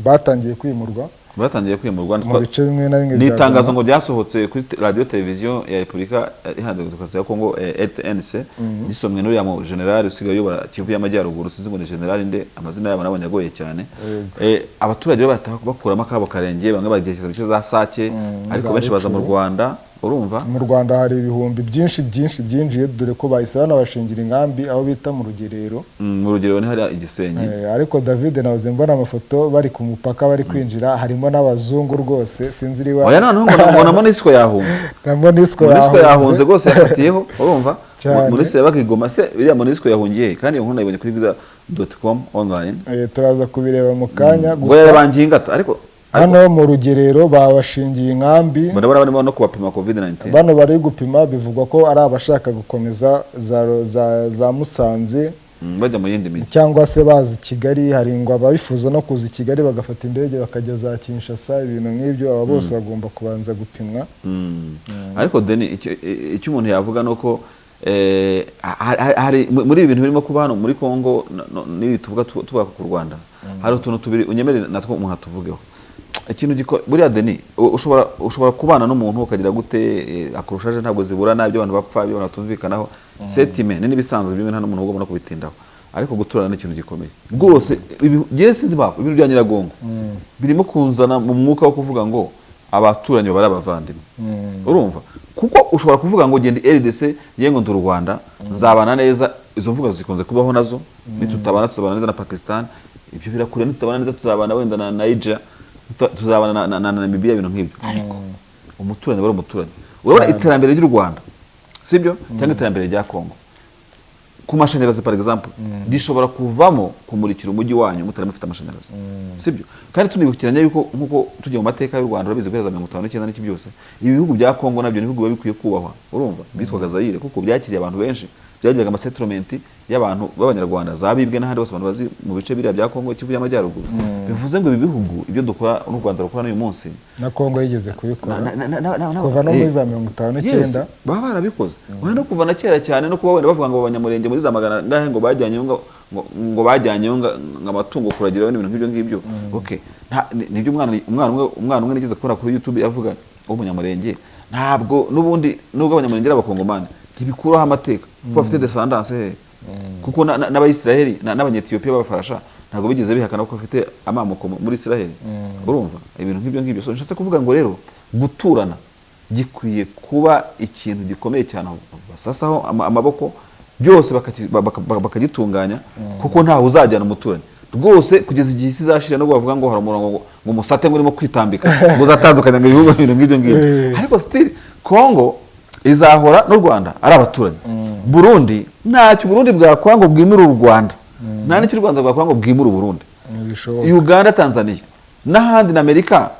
batangiye kwimurwa. Batangiye kwimurwa. Mu bice bimwe na bimwe Ni bya itangazo Goma. ngo ryasohotse kuri radiyo televiziyo ya Repubulika Iharanira Demokarasi ya Kongo, RTNC, gisomwe n'uriya mu general usigaye uyobora Kivu y'Amajyaruguru. Sinzi ngo ni general nde, amazina yabo nabonye agoye cyane. Abaturage bo bahita bakuramo akabo karenge, bamwe bagerekeza mu bice za Sake, ariko za benshi baza mu Rutshuru. Rwanda, urumva. Mu Rwanda hari ibihumbi byinshi byinshi byinjiye, dore ko bahise banabashingira inkambi aho bita mu Rugerero. Mu Rugerero ni hariya Igisenyi. Ariko David, nahoze mbona amafoto bari ku mupaka bari kwinjira, harimo n'abazungu rwose, sinzi niba Oya, noneho ngo na MONUSCO yahunze. Na MONUSCO. MONUSCO yahunze rwose, yafatiyeho, urumva. Cyane. MONUSCO yabaga i Goma se, iriya MONUSCO yahungiye he? Kandi iyo nkuru nayibonye kuri bwiza.com online. Turaza kubireba mu kanya. Ngo Gusa yarabangiye ingata ariko hano mu Rugerero babashingiye inkambi. Ndabona barimo no kubapima COVID 19. Bano bari gupima bivugwa ko ari abashaka gukomeza za Musanze Bajya mu yindi mijyi. cyangwa se baza i Kigali. Hari ngo ababifuza no kuza i Kigali bagafata indege bakajya za Kinshasa, ibintu nk'ibyo. Aba bose bagomba kubanza gupimwa. Ariko Deni, icyo umuntu yavuga ni uko hari muri ibi bintu birimo kuba hano muri Kongo n'ibi tuvuga tuvuga ku Rwanda, hari utuntu tubiri unyemerere natwo umuntu atuvugeho. Ikintu buriya Deni, ushobora kubana n'umuntu ukagira gute, akurushaje, ntabwo ziburana, ibyo abantu bapfa, ibyo abantu batumvikanaho setime ni n'ibisanzwe, bimwe nta n'umuntu ugomba no kubitindaho. Ariko guturana ni ikintu gikomeye rwose. Njyewe sinzi impamvu ibintu bya Nyiragongo birimo kunzana mu mwuka wo kuvuga ngo Abaturanyi baba ari abavandimwe, urumva, kuko ushobora kuvuga ngo genda RDC, ngiye ngo ndi u Rwanda, nzabana neza. Izo mvugo zikunze kubaho nazo. Nitutabana tuzabana neza na Pakistan, ibyo birakure. Nitutabana neza tuzabana wenda na Niger, tuzabana na Namibia, ibintu nk'ibyo. Ariko umuturanyi aba ari umuturanyi. Urabona iterambere ry'u Rwanda, sibyo, cyangwa iterambere rya Congo ku mashanyarazi, par exemple, rishobora kuvamo kumurikira umujyi wanyu mutari mufite amashanyarazi, sibyo? Kandi tunibukiranya yuko nkuko tujya mu mateka y'u Rwanda, urabizi, guhera za 59 n'iki byose, ibi bihugu bya Congo nabyo ni ibihugu biba bikwiye kubahwa, urumva, byitwaga Zaire, kuko byakiriye abantu benshi, byagiraga amasettlement y'abantu b'Abanyarwanda zabibwe n'ahandi hose, abantu bazi mu bice biriya bya Congo, Kivu y'Amajyaruguru. Bivuze ngo ibi bihugu, ibyo dukora n'u Rwanda rukora n'uyu munsi, Na Kongo yigeze kubikora kuva no muri za mirongo itanu n'icyenda. Baba barabikoze. Wenda no kuva na kera cyane, no kuba wenda bavuga ngo Abanyamurenge muri za magana ngahe ngo bajyanyeyo ngo amatungo kuragirayo n'ibintu nk'ibyo ngibyo. Okay, nibyo. Umwana umwe nigeze kubona kuri YouTube avuga w'Umunyamurenge, ntabwo n'ubundi nubwo Abanyamurenge ari Abakongomani ntibikuraho amateka kuko bafite descendance he, kuko n'Abayisiraheli n'Abanyetiyopiya b'Abafarasha ntabwo bigeze bihakana ko bafite amamuko muri Isiraheli, urumva, ibintu nk'ibyo ngibyo. So nshatse kuvuga ngo rero guturana gikwiye kuba ikintu gikomeye cyane, basasaho amaboko byose bakagitunganya, kuko ntawe uzajyana umuturanyi rwose kugeza igihe isi izashira. Nubwo bavuga ngo hari umurongo ngo umusate ngo urimo kwitambika ngo uzatandukanya ngo ibihugu, ibintu nk'ibyo ngibyo, ariko still Congo izahora n'u Rwanda ari abaturanyi. Burundi, ntacyo Burundi bwakora ngo bwimure u Rwanda, nta n'icyo u Rwanda rwakora ngo bwimure Uburundi. Ntibishoboka. Uganda, Tanzania n'ahandi, na Amerika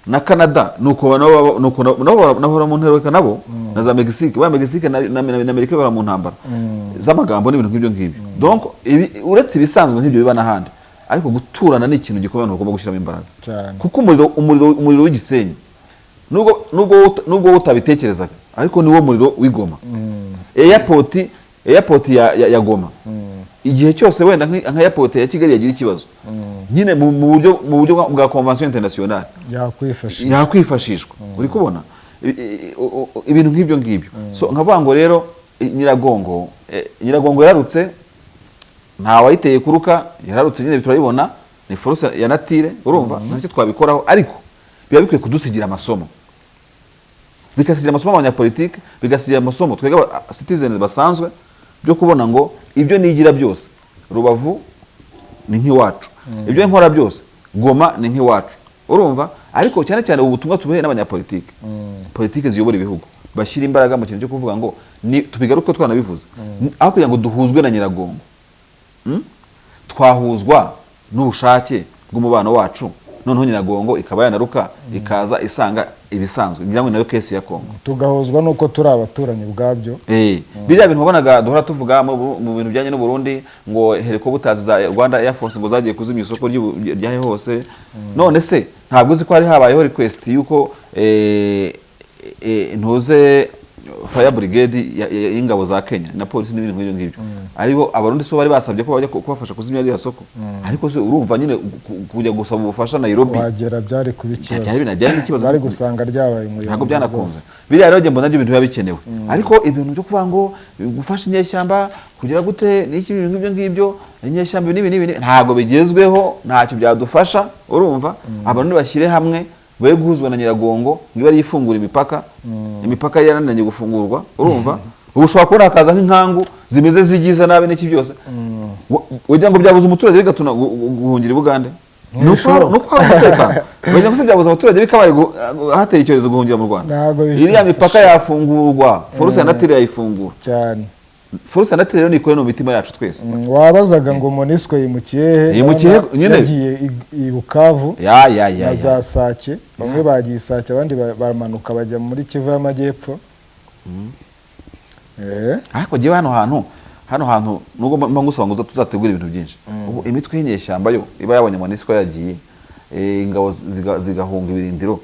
na Canada, nuko nabo nuko nabo nabo mu ntereka nabo na za Mexique, ba Mexique na Amerika bara mu ntambara z'amagambo n'ibintu nk'ibyo ngibyo. Donc uretse ibisanzwe nk'ibyo biba n'ahandi, ariko guturana ni ikintu gikomeye abantu bagomba gushyiramo imbaraga. Cyane. Kuko umuriro w'igisenyi, nubwo wowe utabitekerezaga, ariko niwo muriro w'igoma. Airport ya Goma, igihe cyose wenda nka airport ya Kigali yagira ikibazo nyine mu buryo bwa convention internationale, yakwifashisha. Yakwifashishwa, uri kubona, ibintu nk'ibyo ngibyo. So nkavuga ngo rero Nyiragongo yararutse, nta wayiteye kuruka, yararutse nyine, turabibona, ni force ya nature, urumva, ntacyo twabikoraho. Ariko biba bikwiye kudusigira amasomo, bigasigira amasomo abanyapolitike, bigasigira amasomo twebwe citizens basanzwe, byo kubona ngo ibyo nigira byose, Rubavu ni nk'iwacu, ibyo nkora byose, Goma ni nk'iwacu, urumva. Ariko cyane cyane ubu butumwa tubuhe n'abanyapolitike, politike ziyobora ibihugu, bashyira imbaraga mu kintu cyo kuvuga ngo ni tubigaruke twanabivuze, aho kugira ngo duhuzwe na Nyiragongo, Twahuzwa n'ubushake bw'umubano wacu, noneho Nyiragongo ikaba yanaruka ikaza isanga ibisanzwe. Ngira ngo ni nayo case ya Kongo. Tugahuzwa n'uko turi abaturanyi ubwabyo. Biriya bintu wabonaga duhora tuvuga mu bintu bijyanye n'u Burundi, ngo helicopters za Rwanda Air Force ngo zagiye kuzimya isoko ryahe hose. None se ntabwo uzi ko hari habayeho request yuko ntuze fire brigade y'ingabo za Kenya na polisi n'ibindi nk'ibyo ngibyo, aribo Abarundi so bari basabye ko bajya kubafasha kuzimya ririya soko? Ariko se urumva nyine kujya gusaba ubufasha Nairobi wagera byari kuba ikibazo. Byari n'ikibazo. Bari gusanga ryabaye umuyonga Ntabwo byanakunze. rwose. Biriya rero njye mbona ibintu biba bikenewe, ariko ibintu byo kuvuga ngo gufasha inyeshyamba kugira gute n'iki, ibintu nk'ibyo ngibyo, inyeshyamba n'ibi n'ibi n'ibi, ntabwo bigezweho, ntacyo byadufasha, urumva. Abantu nibashyire hamwe be guhuzwa na Nyiragongo ngo ibe ariyo ifungura imipaka. Imipaka yarananiranye gufungurwa, urumva. Ubu ushobora kubona hakaza nk'inkangu zimeze zigize nabi n'iki byose, wagira ngo byabuza umuturage bigatuma guhungira i Bugande. Ni uko hari umutekano. Wagira ngo se byabuza abaturage bikabaye hateye icyorezo guhungira mu Rwanda? Ntabwo bishoboka. Iriya mipaka yafungurwa, force ya nature yayifungura. Cyane. Force ya nature rero nikore no mu mitima yacu twese. Wabazaga ngo MONUSCO yimukiye he? Yimukiye he? Ndabona Nyine. yagiye i Bukavu ya ya ya na za Sake. Bamwe bagiye i Sake, abandi baramanuka bajya muri Kivu y'Amajyepfo. Ariko njyewe hano hantu nubwo mba ngusaba ngo tuzategure ibintu byinshi, ubu imitwe y'inyeshyamba yo iba yabonye MONUSCO yagiye, ingabo zigahunga ibirindiro.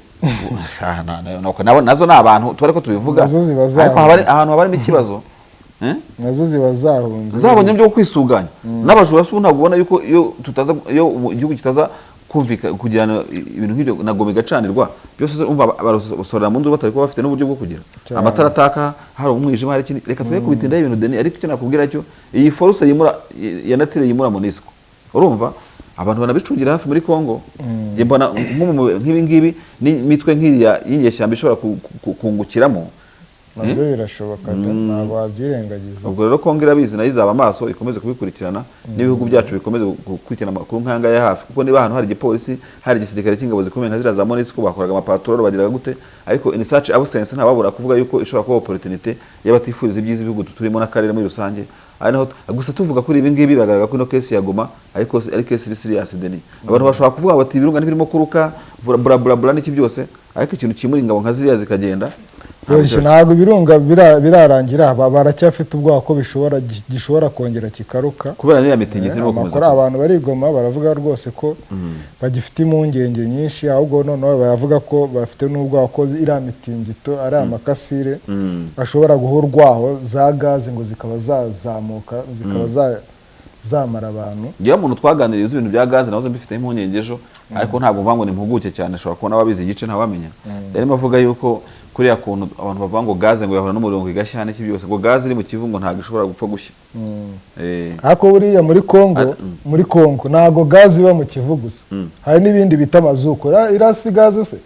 Nazo ni abantu tuba, ariko tubivuga. Nazo ziba Ariko haba zahunze. ahantu haba harimo ikibazo, eh? Nazo ziba zahunze. Zabonye byo kwisuganya n'abajura. Se ubu ntabwo ubona yuko iyo tutaza, iyo igihugu kitaza kumvika kugirana ibintu nk'ibyo na Goma igacanirwa byose, umva barosorera mu nzu batari kuba bafite n'uburyo bwo kugira Cyane. amatara ataka, hari umwijima, hari ikindi. Reka twe kubitindaho ibintu deni. Ariko icyo nakubwira cyo, iyi force yimura ya nature yimura MONUSCO, urumva. Abantu banabicungira hafi muri Congo. Njye mbona nk'ibi ngibi n'imitwe nk'iriya y'inyeshyamba ishobora kungukiramo. Nabyo birashoboka da, ntabwo wabyirengagiza. Ubwo rero Kongo irabizi, nayo izaba amaso, ikomeze kubikurikirana, n'ibihugu byacu bikomeze gukurikirana amakuru nk'aya ngaya hafi, kuko niba ahantu hari igipolisi, hari igisirikare cy'ingabo zikomeye nka ziriya za MONUSCO, bakoraga amapatrol, bagiraga gute, ariko in such absence ntababura kuvuga yuko ishobora kuba opportunité y'abatifuriza ibyiza ibihugu turimo n'akarere muri rusange. Ari naho gusa tuvuga kuri ibi ngibi, bagaragara ko ino case ya Goma ariko ari case iri serious, Denis. Abantu bashobora kuvuga bati ibirunga ntibirimo kuruka bla bla bla bla n'iki byose, ariko ikintu kimura ingabo nka ziriya zikagenda ntabwo Oya, ntabwo ibirunga birarangira, baracyafite ubwoba ko gishobora kongera kikaruka. Kubera n'iriya mitingito irimo gukomeza. Amakuru abantu barigoma baravuga rwose ko bagifite impungenge nyinshi, ahubwo noneho baravuga ko bafite n'ubwoba ko iriya mitingito ari amakasire ashobora guha urwaho za gaze ngo zikaba zazamuka, zikaba zamara abantu. Ngewe umuntu twaganiriye uzi ibintu bya gaze nahoze mbifiteho impungenge ejo, ariko ntabwo mvuga ngo ni impuguke cyane, ashobora kubona ababizi igice ntawamenya. Yarimo avuga yuko kuriya kuntu abantu bavuga ngo gaze ngo yahura n'umuriro ngo igashya n'iki byose, ngo gaze iri mu Kivu ngo ntabwo ishobora gupfa gushya. Ariko buriya muri Kongo, muri Kongo ntabwo gaze iba mu Kivu gusa, hari n'ibindi bita amazuku. Iriya si gaze se?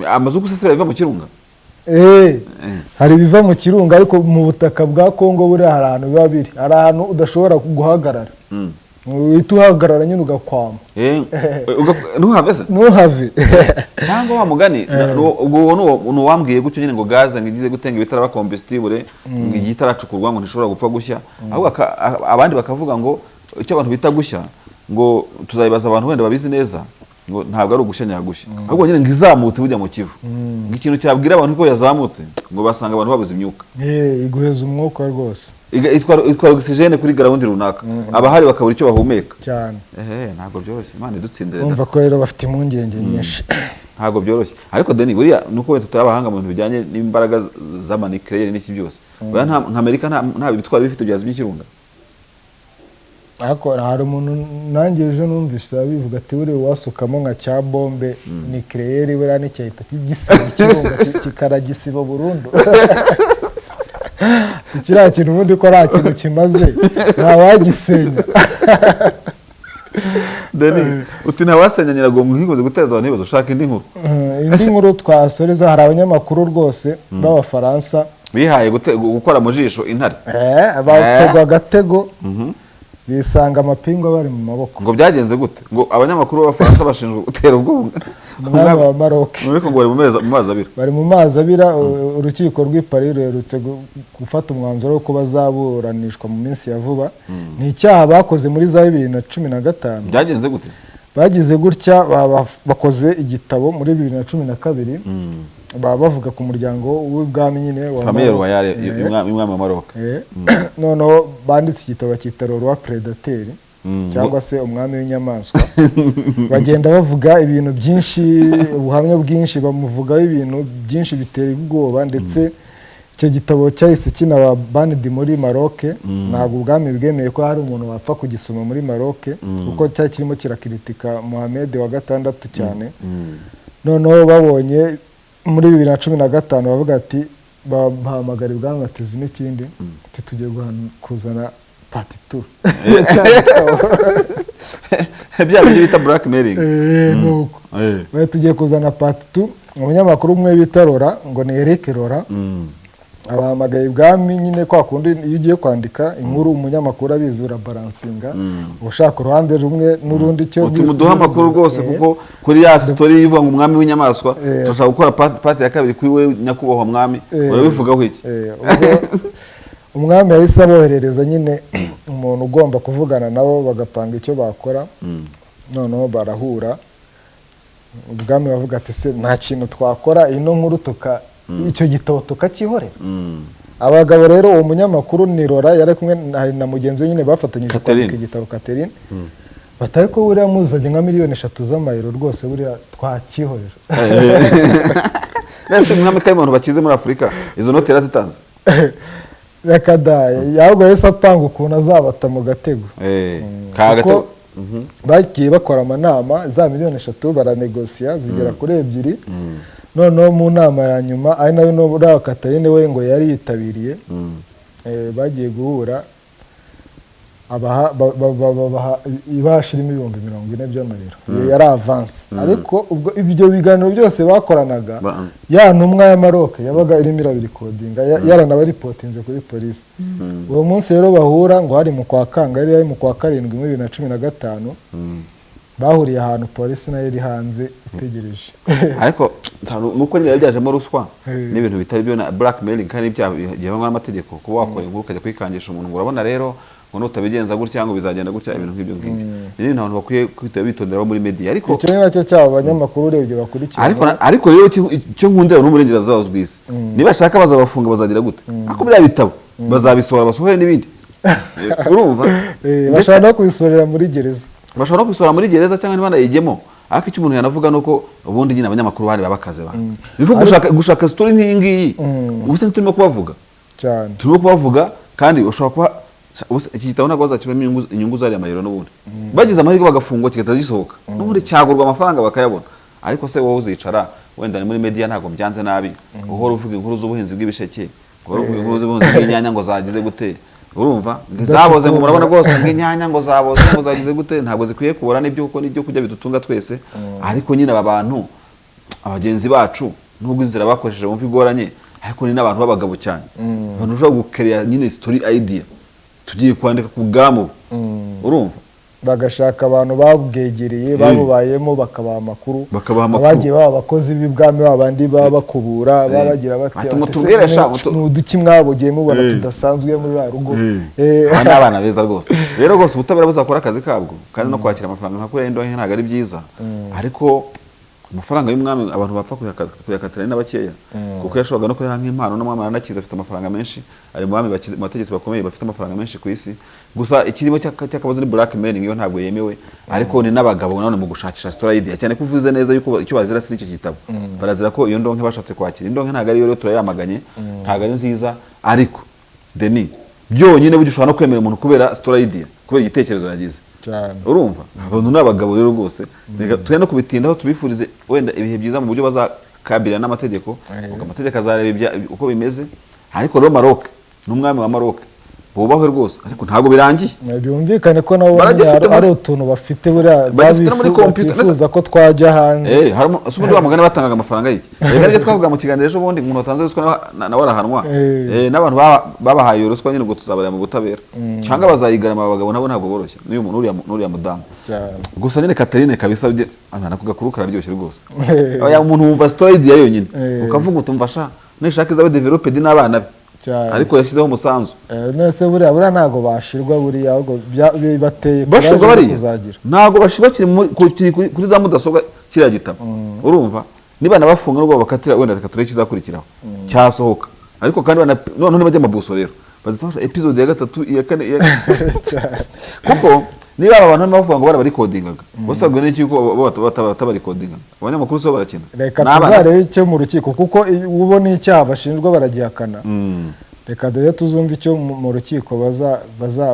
Amazuku se biva mu kirunga? Hari ibiva mu kirunga, ariko mu butaka bwa Kongo buriya hari ahantu biba biri, hari ahantu udashobora guhagarara, uhita uhagarara nyine ugakwama. Ntuhave se? Ntuhave. Cyangwa wa mugani ubwo uwo ni uwambwiye gutyo nyine, ngo gaze ngo igize gutenga ibitaraba combustible, ngo igihe itaracukurwa ngo ntishobora gupfa gushya. Ahubwo abandi bakavuga ngo icyo abantu bita gushya, ngo tuzabibaza abantu wenda babizi neza, ngo ntabwo ari ugushya nyagushya, ahubwo nyine ngo izamutse bujya mu Kivu, ngo ikintu cyabwira abantu ko yazamutse, ngo basanga abantu babuze imyuka. Iguheza umwuka rwose. Itwara oxygène kuri ground runaka, abahari bakabura icyo bahumeka. Cyane. Ehe, ntabwo byoroshye, Imana idutsindire da. Urumva ko rero bafite impungenge nyinshi. Ntabwo byoroshye, ariko Denis, buriya nuko wenda tutari abahanga mu bintu bijyanye n'imbaraga z'amanucléaire n'iki byose, buriya nka Amerika nta bitwaro bifite byazimya ikirunga. Ariko hari umuntu nanjye ejo numvise abivuga ati buriya wasukamo nka cya bombe nucléaire, buriya nticyahita gisiba ikirunga, kikaragisiba burundu? Kiriya kintu ubundi ko nta kintu kimaze, ntawagisenya. Denis, uti ntawasenya Nyiragongo ntikomeze guteza abantu ibibazo. Ushaka indi nkuru? Indi nkuru twasoreza, hari abanyamakuru rwose b'Abafaransa bihaye gukora mu jisho intare. Bategwa agatego, bisanga amapingu bari mu maboko. Ngo byagenze gute? Ngo abanyamakuru b'Abafaransa bashinzwe gutera ubwoba umwami wa Maroc. Ariko ngo bari mu mazi abira. Bari mu mazi abira. Urukiko rw'i Paris ruherutse gufata umwanzuro w'uko bazaburanishwa mu minsi ya vuba. Ni icyaha bakoze muri za 2015. Byagenze gute? Bagize gutya, bakoze igitabo muri 2012, baba bavuga ku muryango w'ubwami nyine wa Famille Maroc. royale y'umwami wa Maroc. Noneho banditse igitabo bakita Le Roi Prédateur, cyangwa se umwami w'inyamaswa. Bagenda bavuga ibintu byinshi, ubuhamya bwinshi, bamuvugaho ibintu byinshi biteye ubwoba. Ndetse icyo gitabo cyahise kinaba banned muri Maroc. Ntabwo ubwami bwemeye ko hari umuntu wapfa kugisoma muri Maroc, kuko cyari kirimo kirakiritika Mohamed wa gatandatu cyane. Noneho babonye muri 2015, bavuga ati, bahamagara ibwami bati: "Uzi n'ikindi?" Ati: "Tugiye kuzana part two." Bya bindi bita blackmailing. Nuko bari tugiye kuzana part two. Umunyamakuru umwe bita Rora, ngo ni Eric Rora, abahamagaye ibwami nyine. Kwa kundi iyo ugiye kwandika inkuru, umunyamakuru abizi, urabalancinga, ushaka uruhande rumwe n'urundi icyo uti muduhe amakuru rwose, kuko kuri ya story ivuga ngo umwami w'inyamaswa, turashaka gukora part ya kabiri kuri we nyakubahwa mwami, urabivugaho iki? Ubwo umwami yahise aboherereza nyine umuntu ugomba kuvugana nabo, bagapanga icyo bakora. Noneho barahura, ubwami bavuga ati: "Se nta kintu twakora ino nkuru tuka icyo gitabo tukacyihorera?" Abagabo rero, uwo munyamakuru ni Rora, yari kumwe hari na mugenzi we nyine bafatanyije Catherine. kwandika igitabo, Catherine. Batari ko buriya muzanye nka miliyoni 3 z'amayero rwose, buriya twakihorera. Mbese umwami ko ari mu bantu bakize muri Afurika, izo note yarazitanze? Reka da, ahubwo yahise apanga ukuntu azabata mu gatego. Ka Kuko gatego. bagiye bakora amanama, za miliyoni 3 baranegosiya zigera kuri 2. Noneho mu nama ya nyuma, ari nayo uriya Catherine we ngo yari yitabiriye, bagiye guhura. Abaha babaha ibahasha irimo 40,000 by'amayero. Iyo yari avance, ariko ubwo ibyo biganiro byose bakoranaga, ya ntumwa ya Maroc yabaga irimo irabirikodinga, yaranabaripotinze kuri polisi. Uwo munsi rero bahura ngo hari mu kwa kangahe? Yari mu kwa karindwi muri 2015. Bahuriye ahantu polisi nayo iri hanze itegereje. Ariko nuko nyine byajemo ruswa n'ibintu bitari byo na blackmailing, kandi ibyaha gihanwa n'amategeko, kuba wakora inkuru ukajya kwikangisha umuntu ngo urabona rero ngo nutabigenza gutya ngo bizagenda gutya, ibintu nk'ibyo ngibyo. Ni ibintu abantu bakwiye kwita bitondera bo muri media, ariko Icyo ni nacyo cyabo abanyamakuru urebye bakurikirana. Ariko rero icyo nkundira n'uburengerazuba bw'isi, nibashaka bazabafunga, bazagira gute, ariko biriya bitabo bazabisohora, basohore n'ibindi. Urumva? Bashobora no kubisorera muri gereza. Bashobora no kubisohora muri gereza cyangwa ntibanayijyemo. Ariko icyo umuntu yanavuga ni uko ubundi nyine abanyamakuru bari babakaze ba bivuga gushaka story nk'iyi ngiyi. Ubu se ntiturimo kubavuga? Cyane. Turimo kubavuga, kandi ushobora kuba ubuse iki gitabo ntabwo bazakibamo inyungu zariya mayero. N'ubundi bagize amahirwe bagafungwa kigahita gisohoka, n'ubundi cyagurwa amafaranga bakayabona. Ariko se wowe uzicara, wenda ni muri media, ntabwo byanze nabi, uhora uvuga inkuru z'ubuhinzi bw'ibisheke, uhora uvuga inkuru z'ubuhinzi bw'inyanya ngo zagize gute, urumva, ngo zaboze, ngo murabona rwose ngo inyanya ngo zaboze, ngo zagize gute, ntabwo zikwiye kubora n'ibyo, kuko n'ibyo kurya bidutunga twese. Ariko nyine aba bantu, abagenzi bacu, nubwo inzira bakoresheje bumva igoranye, ariko ni n'abantu b'abagabo cyane, abantu bashobora gukereya nyine story idea, tugiye kwandika ku bwamo, urumva? Bagashaka abantu babwegereye, babubayemo, bakabaha amakuru. Bakabaha amakuru. Abagiye baba abakozi b'ibwami, babandi baba bakubura, baba bagira bati Ati ngo bati, se tubwire sha, ni uduki mwabugiye mubona tudasanzwe muri ruriya rugo? Aba ni abana beza rwose. Rero rwose ubutabera buzakora akazi kabwo, kandi no kwakira amafaranga nka kuriya y'indonke ntabwo ari byiza. Ariko amafaranga y'umwami abantu bapfa kuyakatira ni na bakeya, kuko yashoboraga no kuyaha nk'impano, n'umwami aranakize, afite amafaranga menshi, ari mu bami mu bategetsi bakomeye bafite amafaranga menshi ku isi. Gusa ikirimo cy'akabazo ni blackmailing, iyo ntabwo yemewe. Ariko ni n'abagabo nanone mu gushakisha story idea, cyane ko uvuze neza yuko icyo bazira si icyo gitabo, barazira ko iyo ndonke bashatse kwakira. Indonke ntabwo ariyo rero, turayamaganye, ntabwo ari nziza. Ariko Denis, byonyine burya ushobora no kwemera umuntu kubera story idea, kubera igitekerezo yagize. Cyane. Urumva, abantu ni abagabo rero rwose. Reka tujye no kubitindaho, tubifurize wenda ibihe byiza mu buryo bazakabirira n'amategeko. Ubwo amategeko azareba uko bimeze. Ariko rero Maroc n'umwami wa Maroc bubahwe rwose, ariko ntabwo birangiye. Byumvikane ko nabo Baragifite nyine ari utuntu bafite buriya Bagifite no muri computer. batifuza ko twajya hanze. Harimo se ubundi wa mugani batangaga amafaranga y'iki? Reka nibyo twavuga mu kiganiro ejo bundi, umuntu watanze ruswa nawe arahanwa. N'abantu babahaye iyo ruswa nyine, ubwo tuzabareba mu butabera cyangwa bazayigarama. Aba bagabo nabo ntabwo boroshye, n'uyu muntu n'uriya mudamu. Cyane. Gusa nyine Catherine kabisa nako gakuru kararyoshye rwose. Oya, umuntu wumva story idea yonyine ukavuga utumva sha nishaka izabe developed n'abana be. Cyane. Ariko yashyizeho umusanzu. None buriya ntabwo bashirwa buriya, ahubwo bibateye Bashirwa courage yo bariya kuzagira. Ntabwo bashirwa, kiri kuri za mudasobwa kiriya gitabo, urumva? Niba nabafunga nubwo bakatira, wenda reka turebe ikizakurikiraho cyasohoka. Ariko kandi noneho nibajya amabuso rero bazita episode ya gatatu, iya kane, iya kuko niba aba bantu barimo bavuga ngo barabarikodingaga, bose babwiwe n'iki ko bo batabarikoodingaga? Abanyamakuru si bo barakina. Reka N'abana se. tuzarebe icyo mu rukiko, kuko ubo ni icyaha bashinjwa baragihakana. Reka dore tuzumve icyo mu rukiko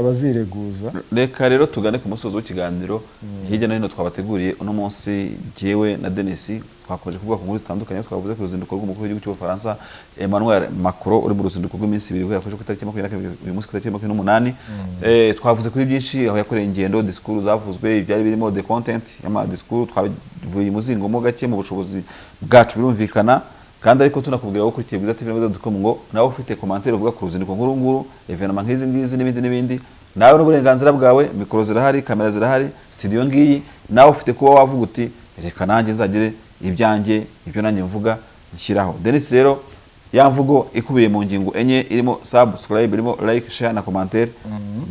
bazireguza. Reka rero tugane ku musozo w'ikiganiro hirya no hino twabateguriye uno munsi. Jyewe na Denis twakomeje kuvuga ku nkuru zitandukanye. Twavuze ku ruzinduko rw'umukuru w'igihugu cy'Ubufaransa Emmanuel Macron, uri mu ruzinduko rw'iminsi 2 yafashe ku itariki 27, uyu munsi ku itariki 28. Twavuze kuri byinshi, aho yakoreye ingendo, disikuru zavuzwe, ibyari birimo, the content y'amadisikuru, twavuye imuzingo mo gake mu bushobozi bwacu, birumvikana. Kandi ariko tunakubwira wowe ukurikiye Bwiza TV na com ngo nawe ufite commentaire uvuga ku ruzinduko nkuru nguru, événement nk'izi ngizi n'ibindi n'ibindi, nawe n'uburenganzira bwawe. Mikoro zirahari, kamera zirahari, studio ngiyi, nawe ufite kuba wavuga uti reka nanjye nzagire ibyanjye, ibyo nanjye mvuga nshyiraho. Denis rero, ya mvugo ikubiye mu ngingo enye, irimo subscribe, irimo like, share na commentaire,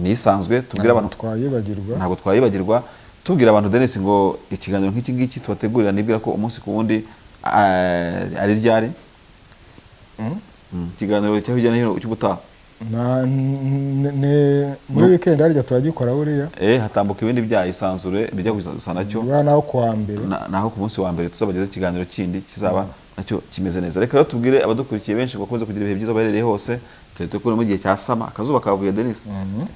ni isanzwe tubwira abantu. Twayibagirwa. Ntabwo twayibagirwa. Tubwira abantu, Denis, ngo ikiganiro nk'iki ngiki tubategurira, nibwira ko umunsi ku wundi, ari ryari? Ikiganiro cya hirya no hino cy'ubutaha? Muri weekend harya turagikora buriya. Hatambuka ibindi byaha isanzure bijya gusa nacyo. Buriya naho kuwa mbere. Naho ku munsi wa mbere tuzabagezaho ikiganiro kindi kizaba nacyo kimeze neza. Reka rero tubwire abadukurikiye benshi ngo bakomeze kugira ibihe byiza baherereye hose. Turi turi mu gihe cya summer, akazuba kavuye, Denis.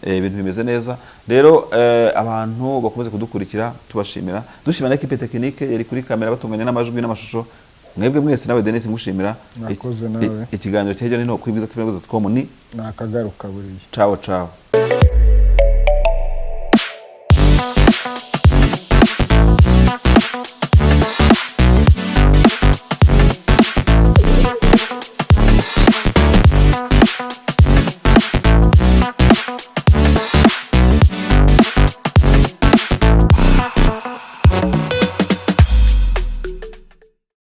Ibintu bimeze neza rero. Abantu bakomeze kudukurikira, tubashimira, dushimira na équipe technique yari kuri kamera batunganya n'amajwi n'amashusho. Mwebwe mwese, nawe Denis ngushimira. Mwakoze nawe. Ikiganiro cya hirya no hino kuri Bwiza TV.com ni Nakagaruka buriya. Ciao ciao.